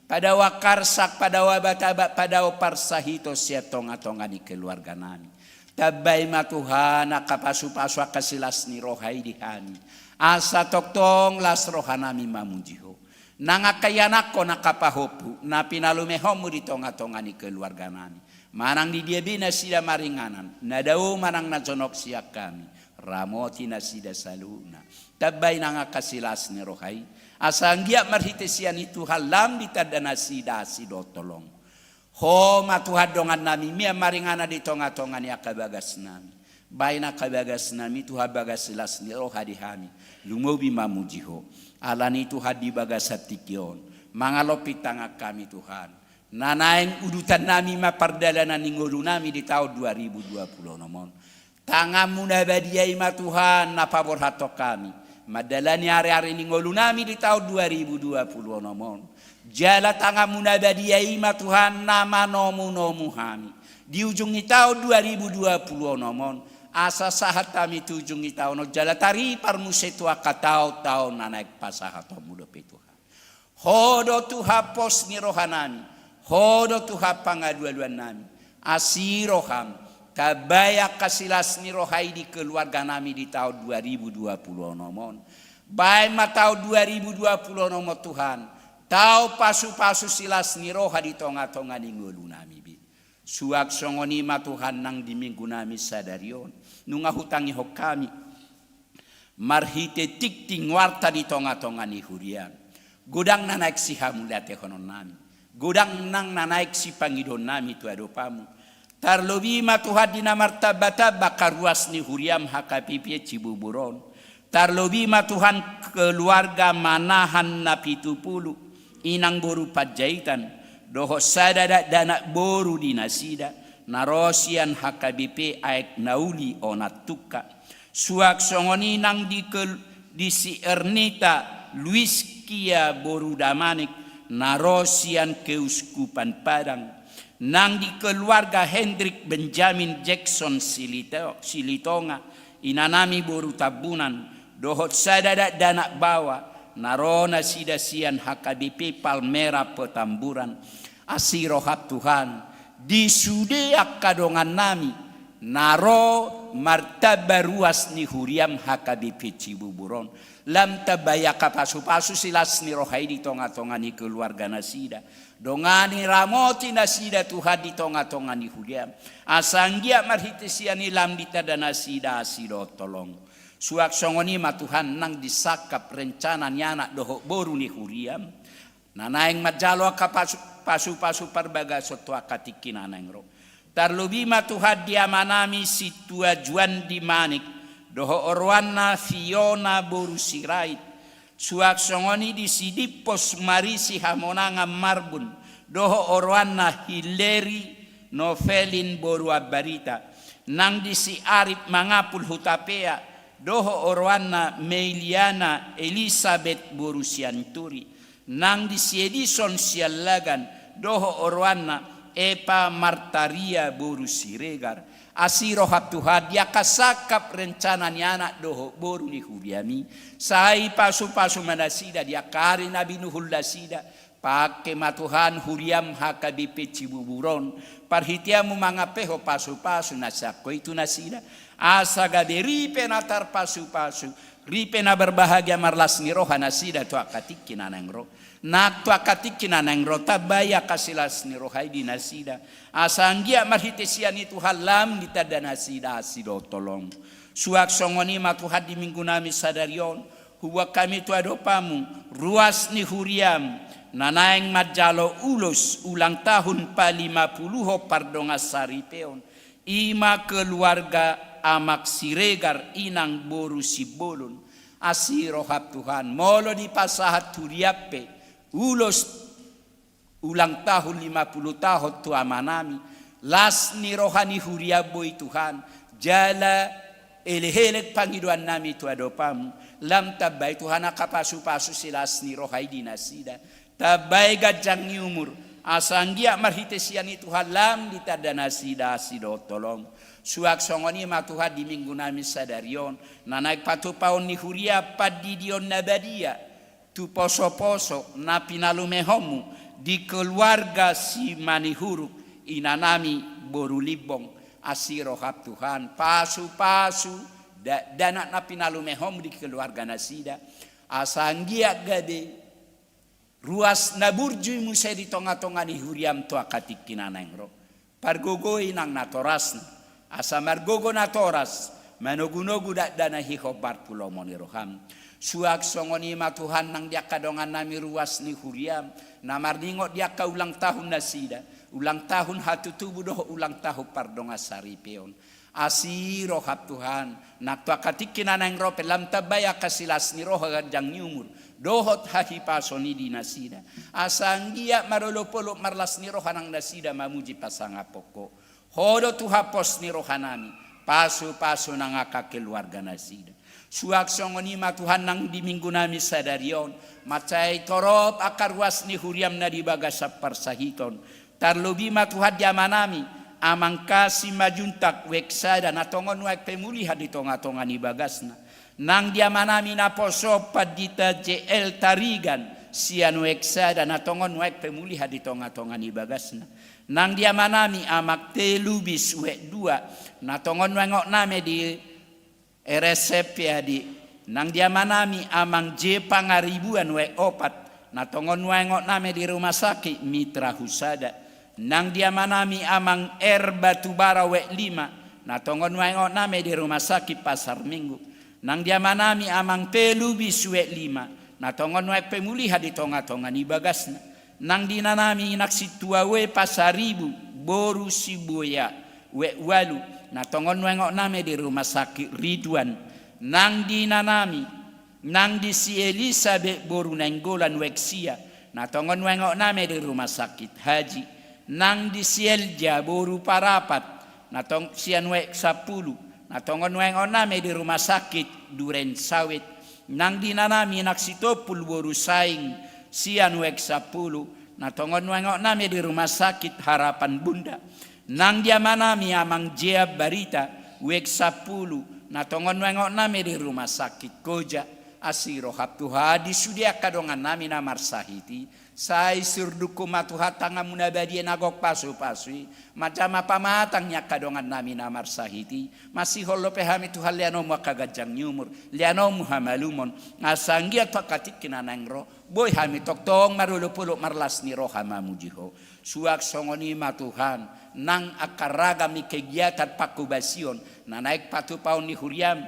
Padao angka arsak, padao abat-abat, padao parsahiton sian tonga-tonga ni keluarganami. Tambai ma Tuhan, angka pasu-pasu angka silas ni roha i di hami. Asa tongtong las rohanami mamuji Ho. Nang angka ianakhon angka pahompu, na pinalumehonmu di tonga-tonga ni keluarganami. Manang di dia be nasida maringanan, na dao manang na jonok sian hami. Ramoti nasida saluhutna. Tambai nang angka silas ni roha i. Asa anggiat marhite sian i Tuhan lam ditanda nasida asi dohot holong. Ho ma Tuhan dongannami, mian maringanan di tonga-tonga ni angka bagasnami. Baen angka bagasnami Tuhan bagas silas ni roha di hami. Lumobi mamuji Ho. Alani Tuhan di bagasan tingki on. Mangalop hita nang hami Tuhan. Na naeng udutannami ma pardalanan ni ngolunami di taon dua ribu dua puluh onom on. Tanganmu na badia i ma Tuhan na paborhathon hami. Mandalani ari-ari ni ngolunami di taon dua ribu dua puluh onom on. Jala tanganmu na badia i ma Tuhan na manomu-nomu hami. Di ujung ni taon dua ribu dua puluh onom on. Asa sahat hami tu ujung ni taon on. Jala taripar muse tu angka taon-taon na naeng pasahatonmu dope Tuhan. Ho do Tuhan pos ni rohanami, Ho do Tuhan pangalualuannami. Asi roham, tambai angka silas ni roha i di keluarganami di taon dua ribu dua puluh onom on. Baen ma taon dua ribu dua puluh onom on Tuhan, taon pasu-pasu silas ni roha di tonga-tonga ni ngolunami be. Suang songon i ma Tuhan nang di minggunami sadari on, nunga hutangihon hami. Marhite tingting warta di tonga-tonga ni huriam. Godang na naeng sihamauliatehononnami. Godang nang na naeng sipangidoonnami tu adopanmu. Tarlobi ma Tuhan di na martamba-tamba angka ruas ni huriam H K B P Cibubur on. Tarlobi ma Tuhan keluarga Manahan Napitupulu, Inang boru Panjaitan, dohot sada dakdanak boru di nasida, na ro sian H K B P Aek Nauli Onan Tungka. Suang songon i nang di kel-, di si Ernita Luiskia boru Damanik, na ro sian Keuskupan Padang, nang di keluarga Hendrik Benjamin Jackson Silito-, Silitonga, inanami boru Tambunan, dohot sada dakdanak baoa, na ro nasida sian H K B P Palmera Petamburan, asi roham Tuhan, di sude angka dongannami, na ro martamba ruas ni huriam H K B P Cibubur on, lam tambai angka pasu-pasu silas ni roha i di tonga-tonga ni keluarga nasida. Dongani ramoti nasida Tuhan di tonga-tonga ni huriam. Asa anggiat marhite sian i lam ditanda nasida asi dohot holong. Suang songon i ma Tuhan nang di sangkap rencana ni anak dohot boru ni huriam, na naeng manjalo angka pasu-, pasu-pasu parbagason tu angka tingki na naeng ro. Tarlobi ma Tuhan di amanami Sintua Juandi Manik, dohot oroanna Fiona boru Sirait, suang songon i di si Dimpos Marisi Hamonangan Marbun, dohot oroanna Hilleri Novelin boru Ambarita, nang di si Arip Mangapul Hutapea, dohot oroanna Meiliana Elisabet boru Sianturi, nang di si Edison Siallagan, dohot oroanna Epa Martaria boru Siregar. Asi roham Tuhan, di angka sangkap rencana ni anak dohot boru ni huriami, sai pasu-pasu ma nasida di angka ari na binuhul nasida. Pangke ma Tuhan huriam H K B P Cibubur on, parhiteanmu mangampehon pasu-pasu na sian Ho i tu nasida, asa gabe ripe na tarpasu-pasu, ripe na berbahagia marlas ni roha nasida tu angka tingki na naeng ro. Nang tu angka tingki na naeng ro, tambai angka silas ni roha i di nasida, asa anggiat marhite sian i Tuhan lam ditanda nasida asi dohot holong. Suang songon i ma Tuhan di minggunami sadari on, huboan hami tu adopanmu ruas ni huriam na naeng manjalo ulos ulang tahun palimapuluhon pardongan saripeon, i ma keluarga Amak Siregar inang boru Simbolon. Asi roham Tuhan, molo dipasahat huriam pe ulos ulang tahun lima puluh tahun tu amanami, las ni roha ni huriam boi Tuhan, jala elek-elek pangidoannami tu adopanmu, lam tambai Tuhan angka pasu-pasu silas ni roha i di nasida, tambai ganjang ni umur, asa anggiat marhite sian i Tuhan lam ditanda nasida asi dohot holong. Suang songon i ma Tuhan di minggunami sadari on, na naeng patupaon ni huriam pandidion na badia, tu poso-poso na pinalumehonmu di keluarga Simanihuruk, inanami boru Limbong. Asi roham Tuhan, pasu-pasu dakdanak na pinalumehonmu di keluarga nasida, asa anggiat gabe ruas na burju i muse di tonga-tonga ni huriam tu angka tingki na naeng ro. Pargogoi nang natorasna, asa margogo natoras, manogu-nogu dakdanak i hombar tu lomo ni roham. Suang songon i ma Tuhan nang di angka dongannami ruas ni huriam, na marningot di angka ulang tahun nasida, ulang tahun hatutubu dohot ulang tahun pardongan saripeon. Asi roham Tuhan, nang tu angka tingki na naeng ro pe lam tambai angka silas ni roha ganjang ni umur, dohot hahipason i di nasida. Asa anggiat marolop-olop marlas ni roha nang nasida mamuji pasangaphon Ho. Ho do Tuhan pos ni rohanami, pasu-pasu nang angka keluarga nasida. Suang songon i ma Tuhan nang di minggunami sadari on, mansai torop angka ruas ni huriam na di bagasan parsahiton. Tarlobi ma Tuhan di amanami, Amang Kasi Majuntak Weksada, na tongon nuaeng pe mulihan di tonga-tonga ni bagasna. Nang di amanami naposo Pandita J L Tarigan, sian Weksada, na tongon nuaeng pe mulihan di tonga-tonga ni bagasna. Nang di amanami Amang T Lubis Wekdua, na tongon nuaeng opat name di R S F ya di. Nang di amanami Amang J Pangaribuan Wekopat, na tongon nuaeng opat name di Rumah Sakit Mitra Husada. Nang di amanami Amang R Batubara Weklima, na tongon nuaeng opat name di Rumah Sakit Pasar Minggu. Nang di amanami Amang P Lubis Weklima, na tongon nuaeng pe mulihan di tonga-tonga ni bagasna. Nang di inanami Inang Sintua Ue Pasaribu, boru Sibuya Wekwalu, na tongon nuaeng opat name di Rumah Sakit Ridwan. Nang di inanami, nang di si Elisabet boru Nainggolan Weksia, na tongon nuaeng opat name di Rumah Sakit Haji. Nang di si Elja boru Parapat, na tong-, sian Weksampulu, na tongon nuaeng opat name di Rumah Sakit Duren Sawit. Nang di inanami Inang Sitompul boru Saing, sian Weksampulu, na tongon nuaeng opat name di Rumah Sakit Harapan Bunda. Nang di amanami Amang Jean Barita, Weksampulu, na tongon nuaeng opat name di Rumah Sakit Koja. Asi roham Tuhan di sude angka dongannami na marsahit i, sai surdukhu ma Tuhan tanganmu na badia na gok pasu-pasu i, manjama pamatang ni angka dongannami na marsahit i. Masihol dope hami Tuhan, leanonmu angka ganjang ni umur, leanonmu hamalumon, asa anggiat tu angka tingki na naeng ro, boi hami tongtong marolop-olop marlas ni roha mamuji Ho. Suang songon i ma Tuhan, nang angka ragam ni kegiatan pangkobasion na naeng patupaon ni huriam,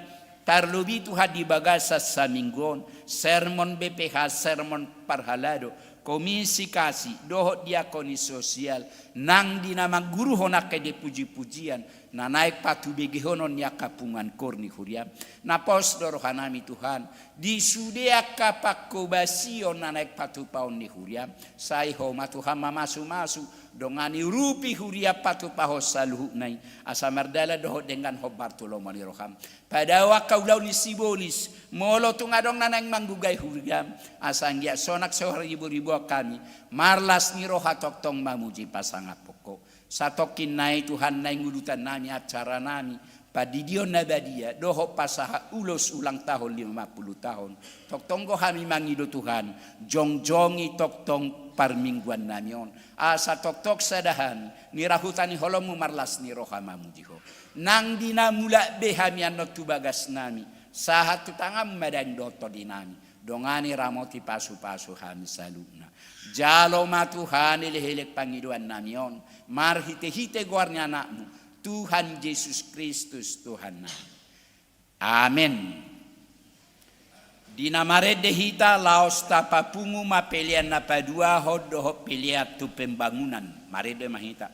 Tarlobi Tuhan di bagasan saminggu on, sermon B P H, sermon parhalado, komisi kasih, dohot diakoni sosial, nang di na mangguruhon angka ende puji-pujian, na naeng patubegehonon ni angka punguan koor ni huriaM. Na pos do rohanami Tuhan, di sude angka panghobasion na naeng patupaon ni huriaM, sai Ho ma Tuhan mamasu-masu, dongani urupi huriaM patupahon saluhutna i, asa mardalan dohot denggan hombar tu lomo ni rohaM. Padao angka ulaon ni sibolis, molo tung adong na naeng manggugai huriaM, asa anggiat sonang so haribo-riboan hami, marlas ni roha tongtong mamuji pasangaphon Ho. Satongkin na i Tuhan naeng udutannami acaranami, pandidion na badia, dohot pasahat ulos ulang tahun lima puluh tahun. Tongtong do hami mangido Tuhan, jongjongi tongtong parmingguannami on. Asa tongtong sada hami, nirahutan ni holongMu marlas ni roha mamuji Ho. Nang di na mulak be hami annon tu bagasnami, sahat tu tanganMu ma dang dohot tondinami, dongani ramoti pasu-pasu hami saluhutna. Jalo ma Tuhan elek-elek pangidoannami on, marhite-hite goar ni AnakMu, Tuhan Jesus Kristus Tuhannami. Amen. Di na marende hita laos tapapungu ma pelean na paduahon dohot pelean tu pembangunan. Marende ma hita.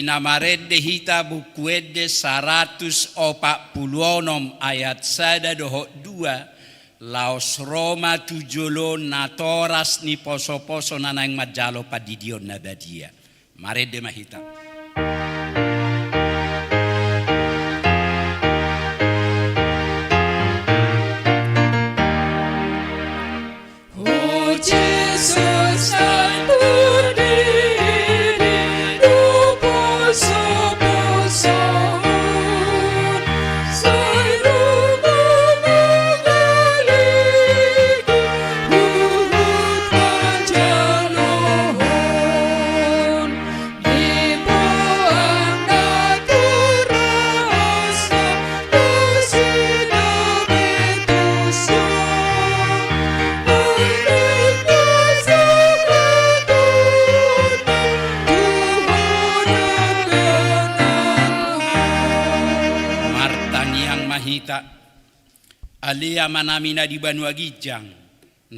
Na marende hita Buku Ende saratus opat pulu onom ayat sada dohot dua, laos ro ma tu jolo natoras ni posoposo na naeng manjalo pandidion na badia. Marende ma hita. O Jesus, Tuhan, di Dia do posoposoon, sai Ho ma mangalehon huhut panjalohon. Martangiang ma hita. Ale Amanami na di banua ginjang,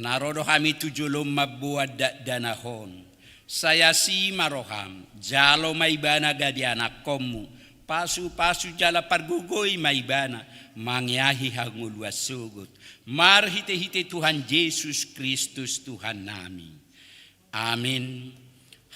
na ro do hami tu jolom mamboan dakdanak on. Sai asi ma roham, jalo ma ibana gabe anakkonmu, pasupasu jala pargogoi ma ibana, mangeahi hangoluan sogot. Marhitehite Tuhan Jesus Kristus Tuhannami. Amin.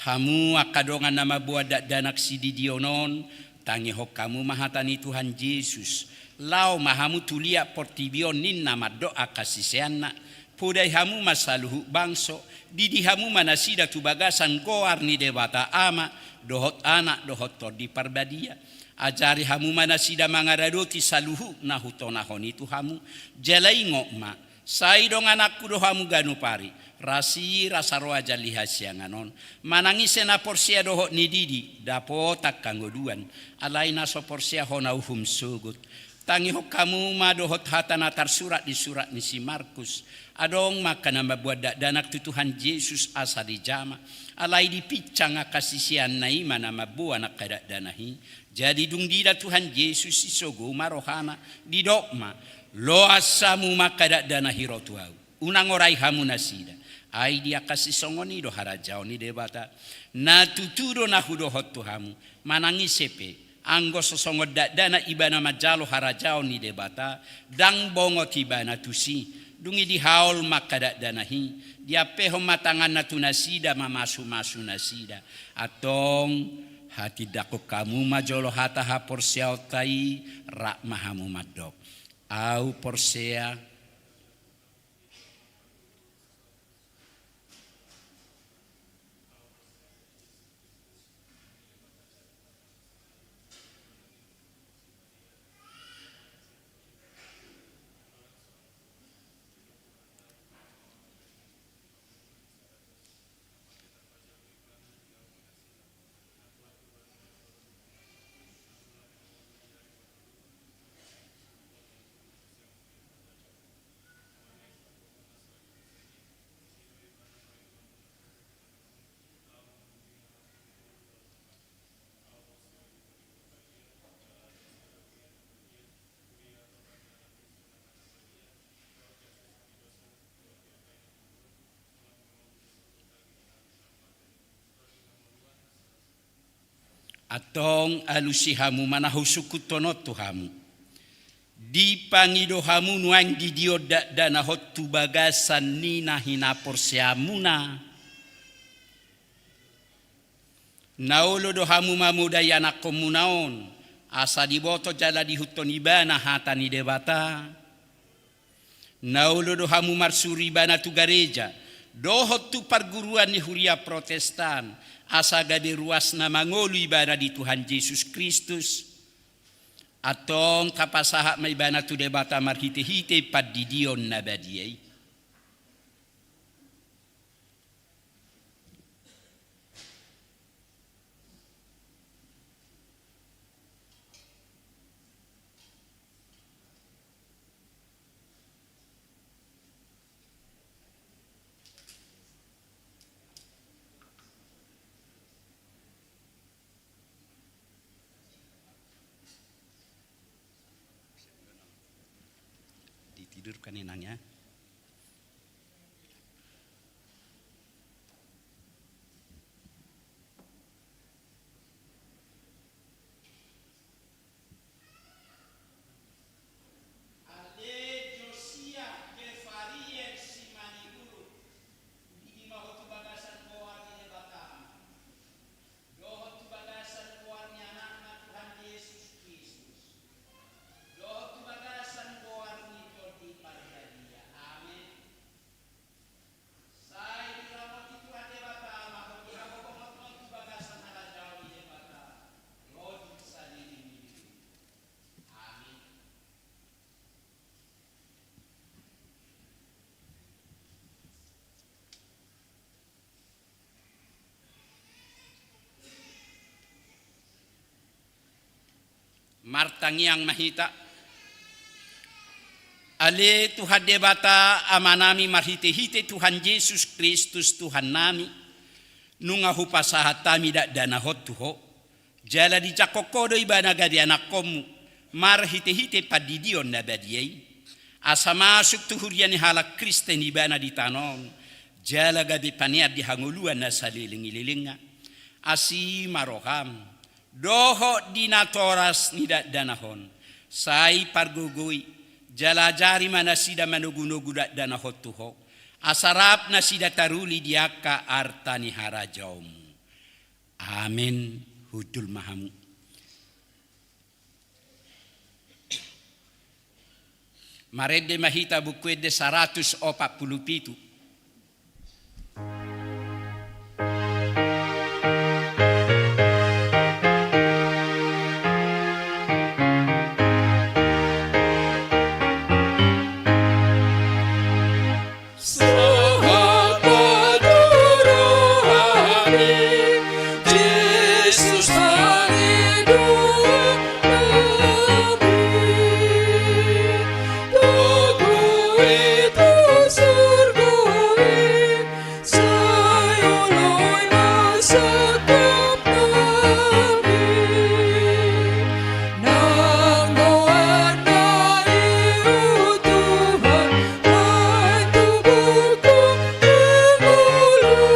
Hamu angka dongan na mamboan dakdanak sididion on, tangihon hamu ma hata ni Tuhan Jesus. Laho ma hamu tu liat portibi on ninna mandok angka siseanna. Podai hamu ma saluhut bangso, didi hamu ma nasida tu bagasan goar ni Debata Ama, dohot Anak, dohot Tondi Parbadia. Ajari hamu ma nasida mangaradoti saluhut na hutonahon i tu hamu. Jala ingot ma, sai dongananku do hamu ganup ari, rasirasa roha jala di hasiangan on. Manang ise na porsea dohot nididi, dapotan hangoluan, alai na so porsea hona uhum sogot. Tangihon hamu ma dohot hata na tarsurat di surat ni si Markus. Adong ma angka na mamboan dakdanak tu Tuhan Jesus asa dijama, alai dipinsang angka siseanna i ma na mamboan angka dakdanak i. Jadi dung diida Tuhan Jesus i sogo ma rohana, didok ma, loas hamu ma angka dakdanak i ro tu ahu. Unang orai hamu nasida. Ai di angka sisongon i do harajaon ni Debata. Na tutu do na hudokhon tu hamu, manang ise pe, anggo so songon dakdanak ibana manjalo harajaon ni Debata, ndang bongot ibana tusi. Dung i dihaol ma angka dakdanak i, diampehon ma tanganna tu nasida mamasumasu nasida. Antong, hatindangkon hamu ma jolo hata haporseaonta i, rap ma hamu mandok. Ahu porsea. Antong alusi hamu ma na husungkunhon on tu hamu. Dipangido hamu nuaeng didion dakdanak on tu bagasan ni na hinaporseaonmuna. Na olo do hamu mamodai anakkonmuna on, asa diboto jala diihuthon ibana hata ni Debata. Na olo do hamu marsuru ibana tu gareja, dohot tu parguruan ni huria Protestan, asa gabe ruas na mangolu ibana di Tuhan Jesus Kristus. Antong tapasahat ma ibana tu Debata marhitehite pandidion na badia i. Ditidurkan inang ya. Martangiang ma hita. Ale Tuhan Debata Amanami, marhitehite Tuhan Jesus Kristus Tuhannami, nunga hupasahat hami dakdanak on tu Ho, jala dijangkon Ho do ibana gabe anakkonmu, marhitehite pandidion na badia i, asa masuk tu huria ni halak Kristen ibana di tano on, jala gabe panean di hangoluan na saleleng ni lelengna. Asi ma roham, dohot di natoras ni dakdanak on, sai pargogoi, jala ajari ma nasida manogunogu dakdanak on tu Ho, asa rap nasida taruli di angka arta ni harajaonmu. Amen. Hundul ma hamu. Marende ma hita Buku Ende saratus opat pulu pitu. Sahat ma tu rohami, Jesus pangidoannami, togu i tu surgo i, sai oloi ma sangkapnami. Nang goarna i, o Tuhan, naeng tubu tu hangoluan.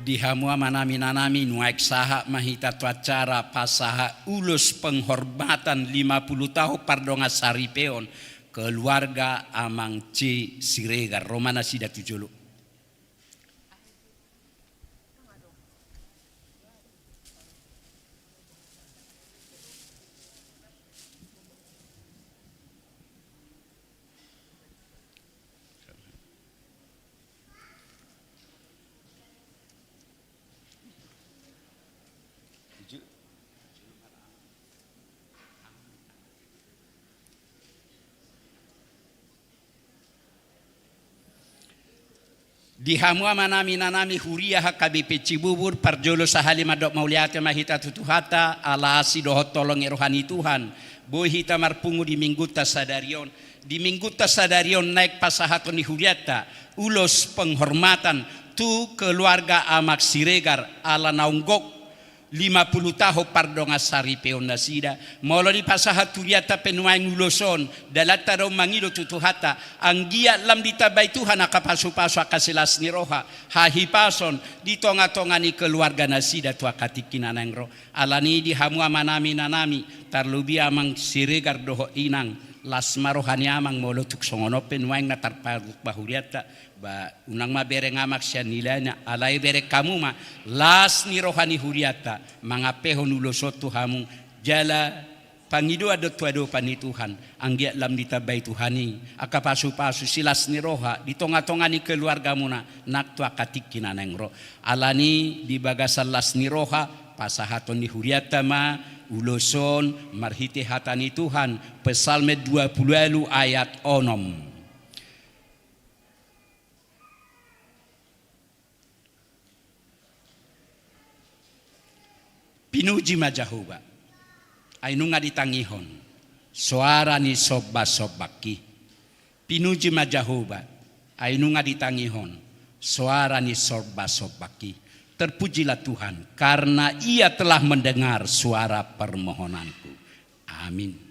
Di hamu amanami, inanami, nuaeng sahat ma hita tu acara pasahat ulos penghormatan lima puluh tahun pardongan saripeon keluarga Amang C Siregar. Ro ma nasida tu jolo. Di hamu amanami, inanami, huria H K B P Cibubur, parjolo sahali mandok mauliate ma hita tu Tuhanta, ala asi dohot holong ni roha ni Tuhan, boi hita marpungu di Minggunta sadari on. Di Minggunta sadari on naeng pasahaton ni hurianta ulos penghormatan tu keluarga Amang Siregar ala naung gok lima puluh tahun pardongan saripeon nasida. Molo dipasahat hurianta pe nuaeng ulos on, dalanta do mangido tu Tuhanta, anggiat lam ditambai Tuhan angka pasupasu, angka silas ni roha, hahipason di tongatonga ni keluarga nasida tu angka tingki na naeng ro. Alani i di hamu amanami, inanami, tarlobi Amang Siregar dohot inang, las ma roha ni amang molo tung songon on pe nuaeng na tarpasahat hurianta. Ba, unang ma bereng amang sian nilaina, alai bereng hamu ma las ni roha ni hurianta mangampehon ulos on tu hamu, jala pangidoan do tu adopan ni Tuhan, anggiat lam ditambai Tuhan i angka pasupasu, silas ni roha di tongatonga ni keluargamuna nang tu angka tingki na naeng ro. Alani i di bagasan las ni roha pasahaton ni hurianta ma ulos on marhite hata ni Tuhan, Psalmen dua puluh ualu ayat onom. Pinuji ma Jahowa, ai nunga ditangihon soara ni sombasombanki. Pinuji ma Jahowa, ai nunga ditangihon soara ni sombasombanki. Terpujilah Tuhan, karena Ia telah mendengar suara permohonanku. Amin.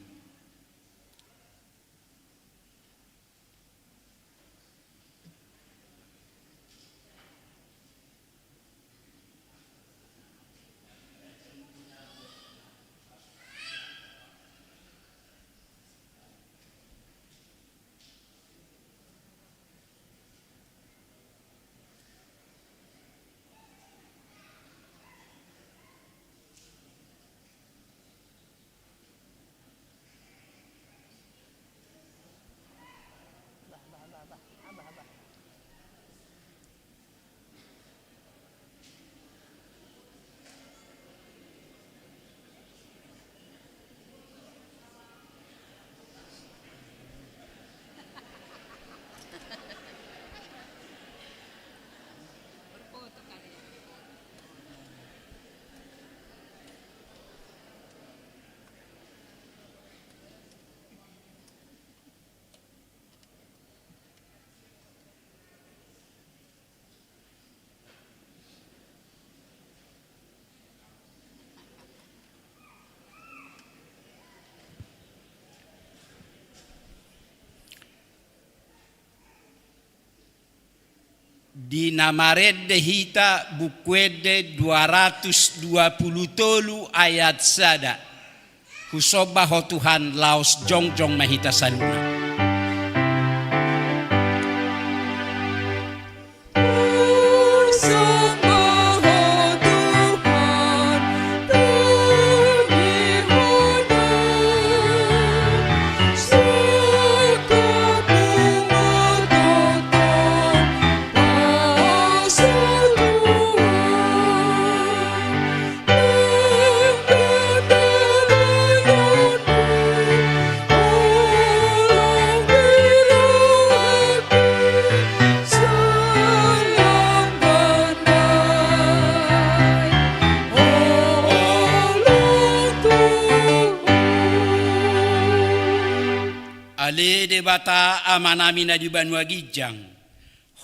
Di na marende hita Buku Ende dua ratus dua pulu tolu ayat sada. Husomba Ho Tuhan, laos jongjong ma hita saluhutna. Ale Debata Amanami na di banua ginjang,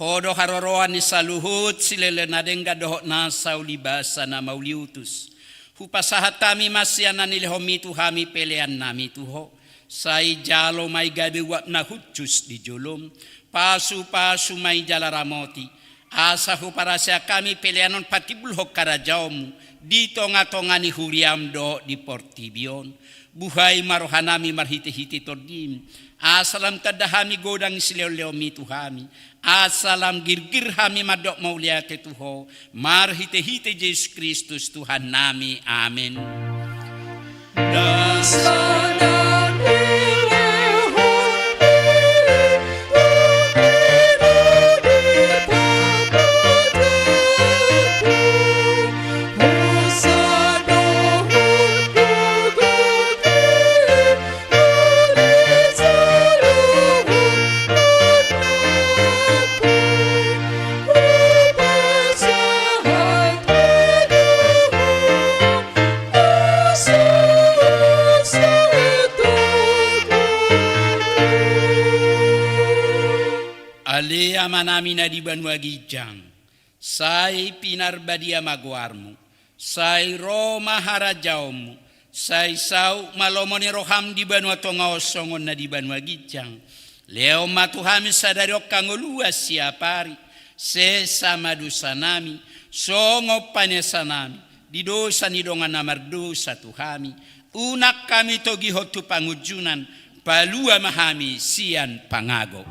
Ho do haroroan ni saluhut silehon na denggan dohot nasa ulibasa na mauliutus. Hupasahat hami ma sian na nilehonmi tu hami peleannami tu Ho. Sai jalo ma i gabe uap na hushus di jolom. Pasupasu ma i jala ramoti, asa huparasea hami pelean on patimbulhon harajaonmu di tongatonga ni huriam dohot di portibi on. Buhai ma rohanami marhitehite Tondim, asa lam tanda hami godang silehonlehonmi tu hami, asa lam girgir hami mandok mauliate tu Ho, marhitehite Jesus Kristus Tuhannami. Amen. Ale Amanami na di banua ginjang, sai pinarbadia ma goarmu. Sai ro ma harajaonmu. Sai saut ma lomo ni roham di banua tonga on songon na di banua ginjang. Lehon ma tu hami sadari on hangoluan siapari. Sesa ma dosanami, songon panesanami di dosa ni dongan na mardosa tu hami. Unang hami togihon tu pangunjunan, palua ma hami sian pangago.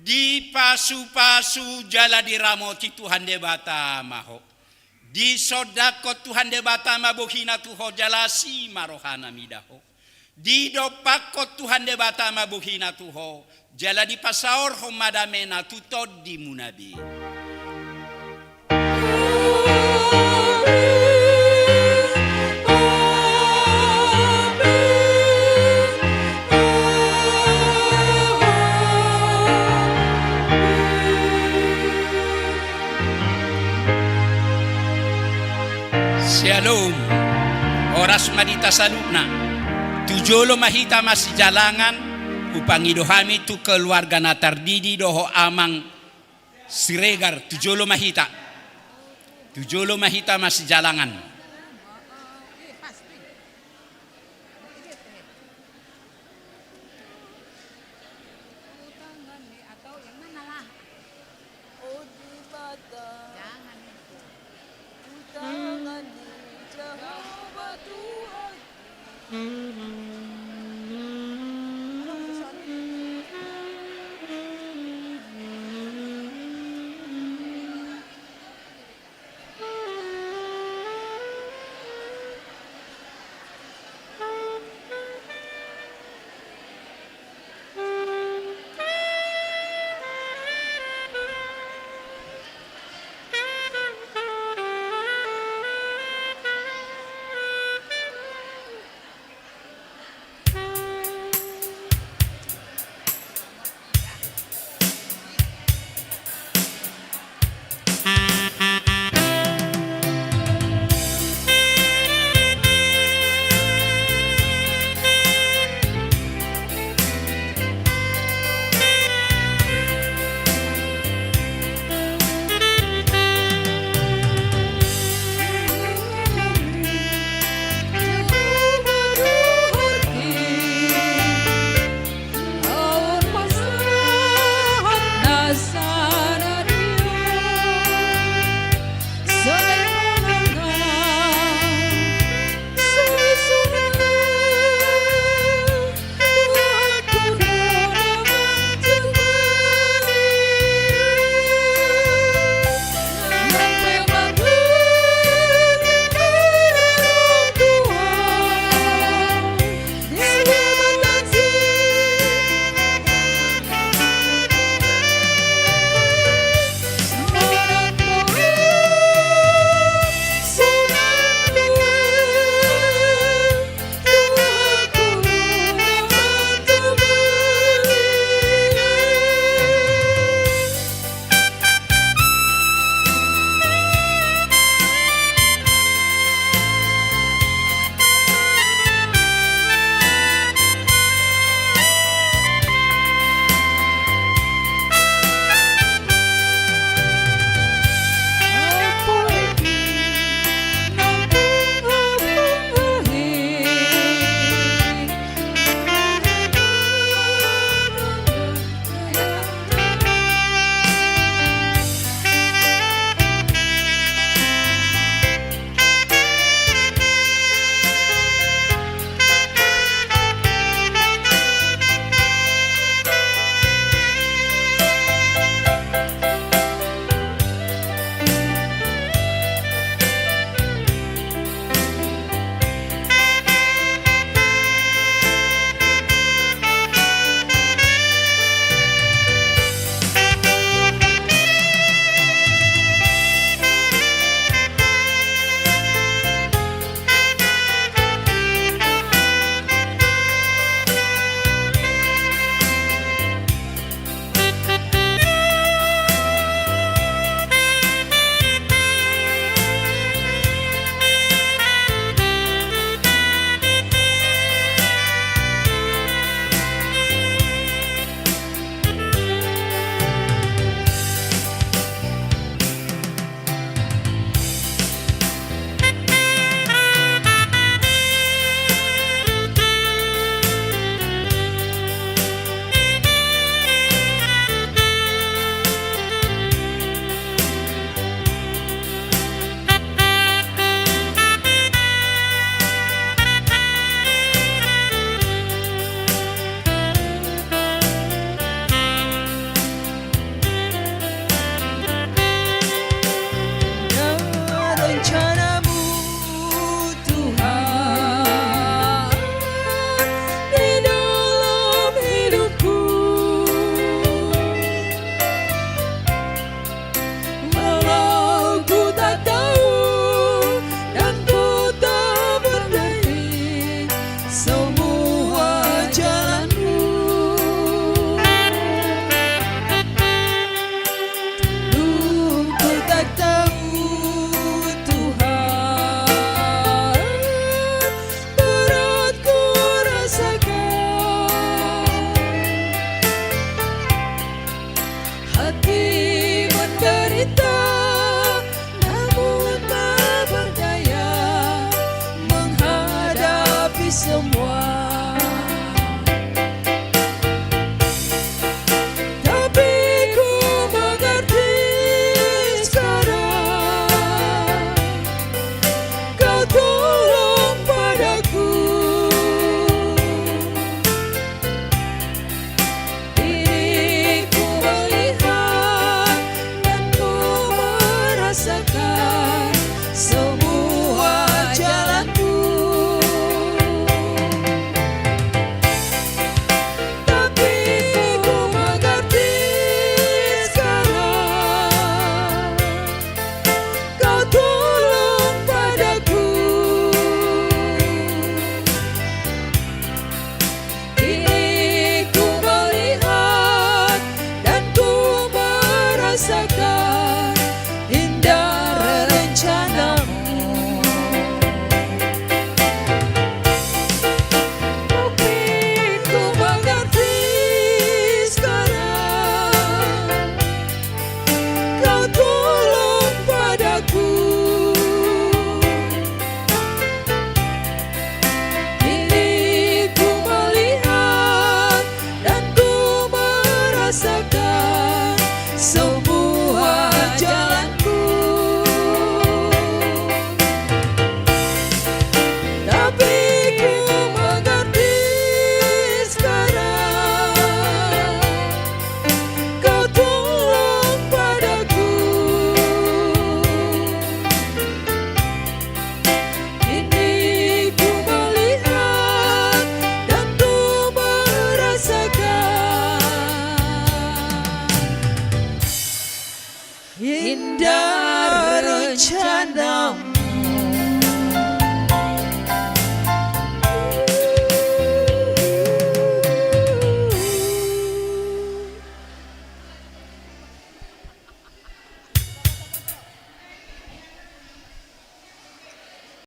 Dipasupasu jala diramoti Tuhan Debata ma ho. Disondangkon Tuhan Debata ma bohina tu ho jala asi ma rohana mida ho. Didompakkon Tuhan Debata ma bohina tu ho jala dipasaorhon ma damena tu tondimuna be. Syalom. Horas ma di hita saluhutna. Tu jolo ma hita masijalangan. Hupangido hami tu keluarga na tardidi dohot amang Siregar, tu jolo ma hita. Tu jolo ma hita masijalangan.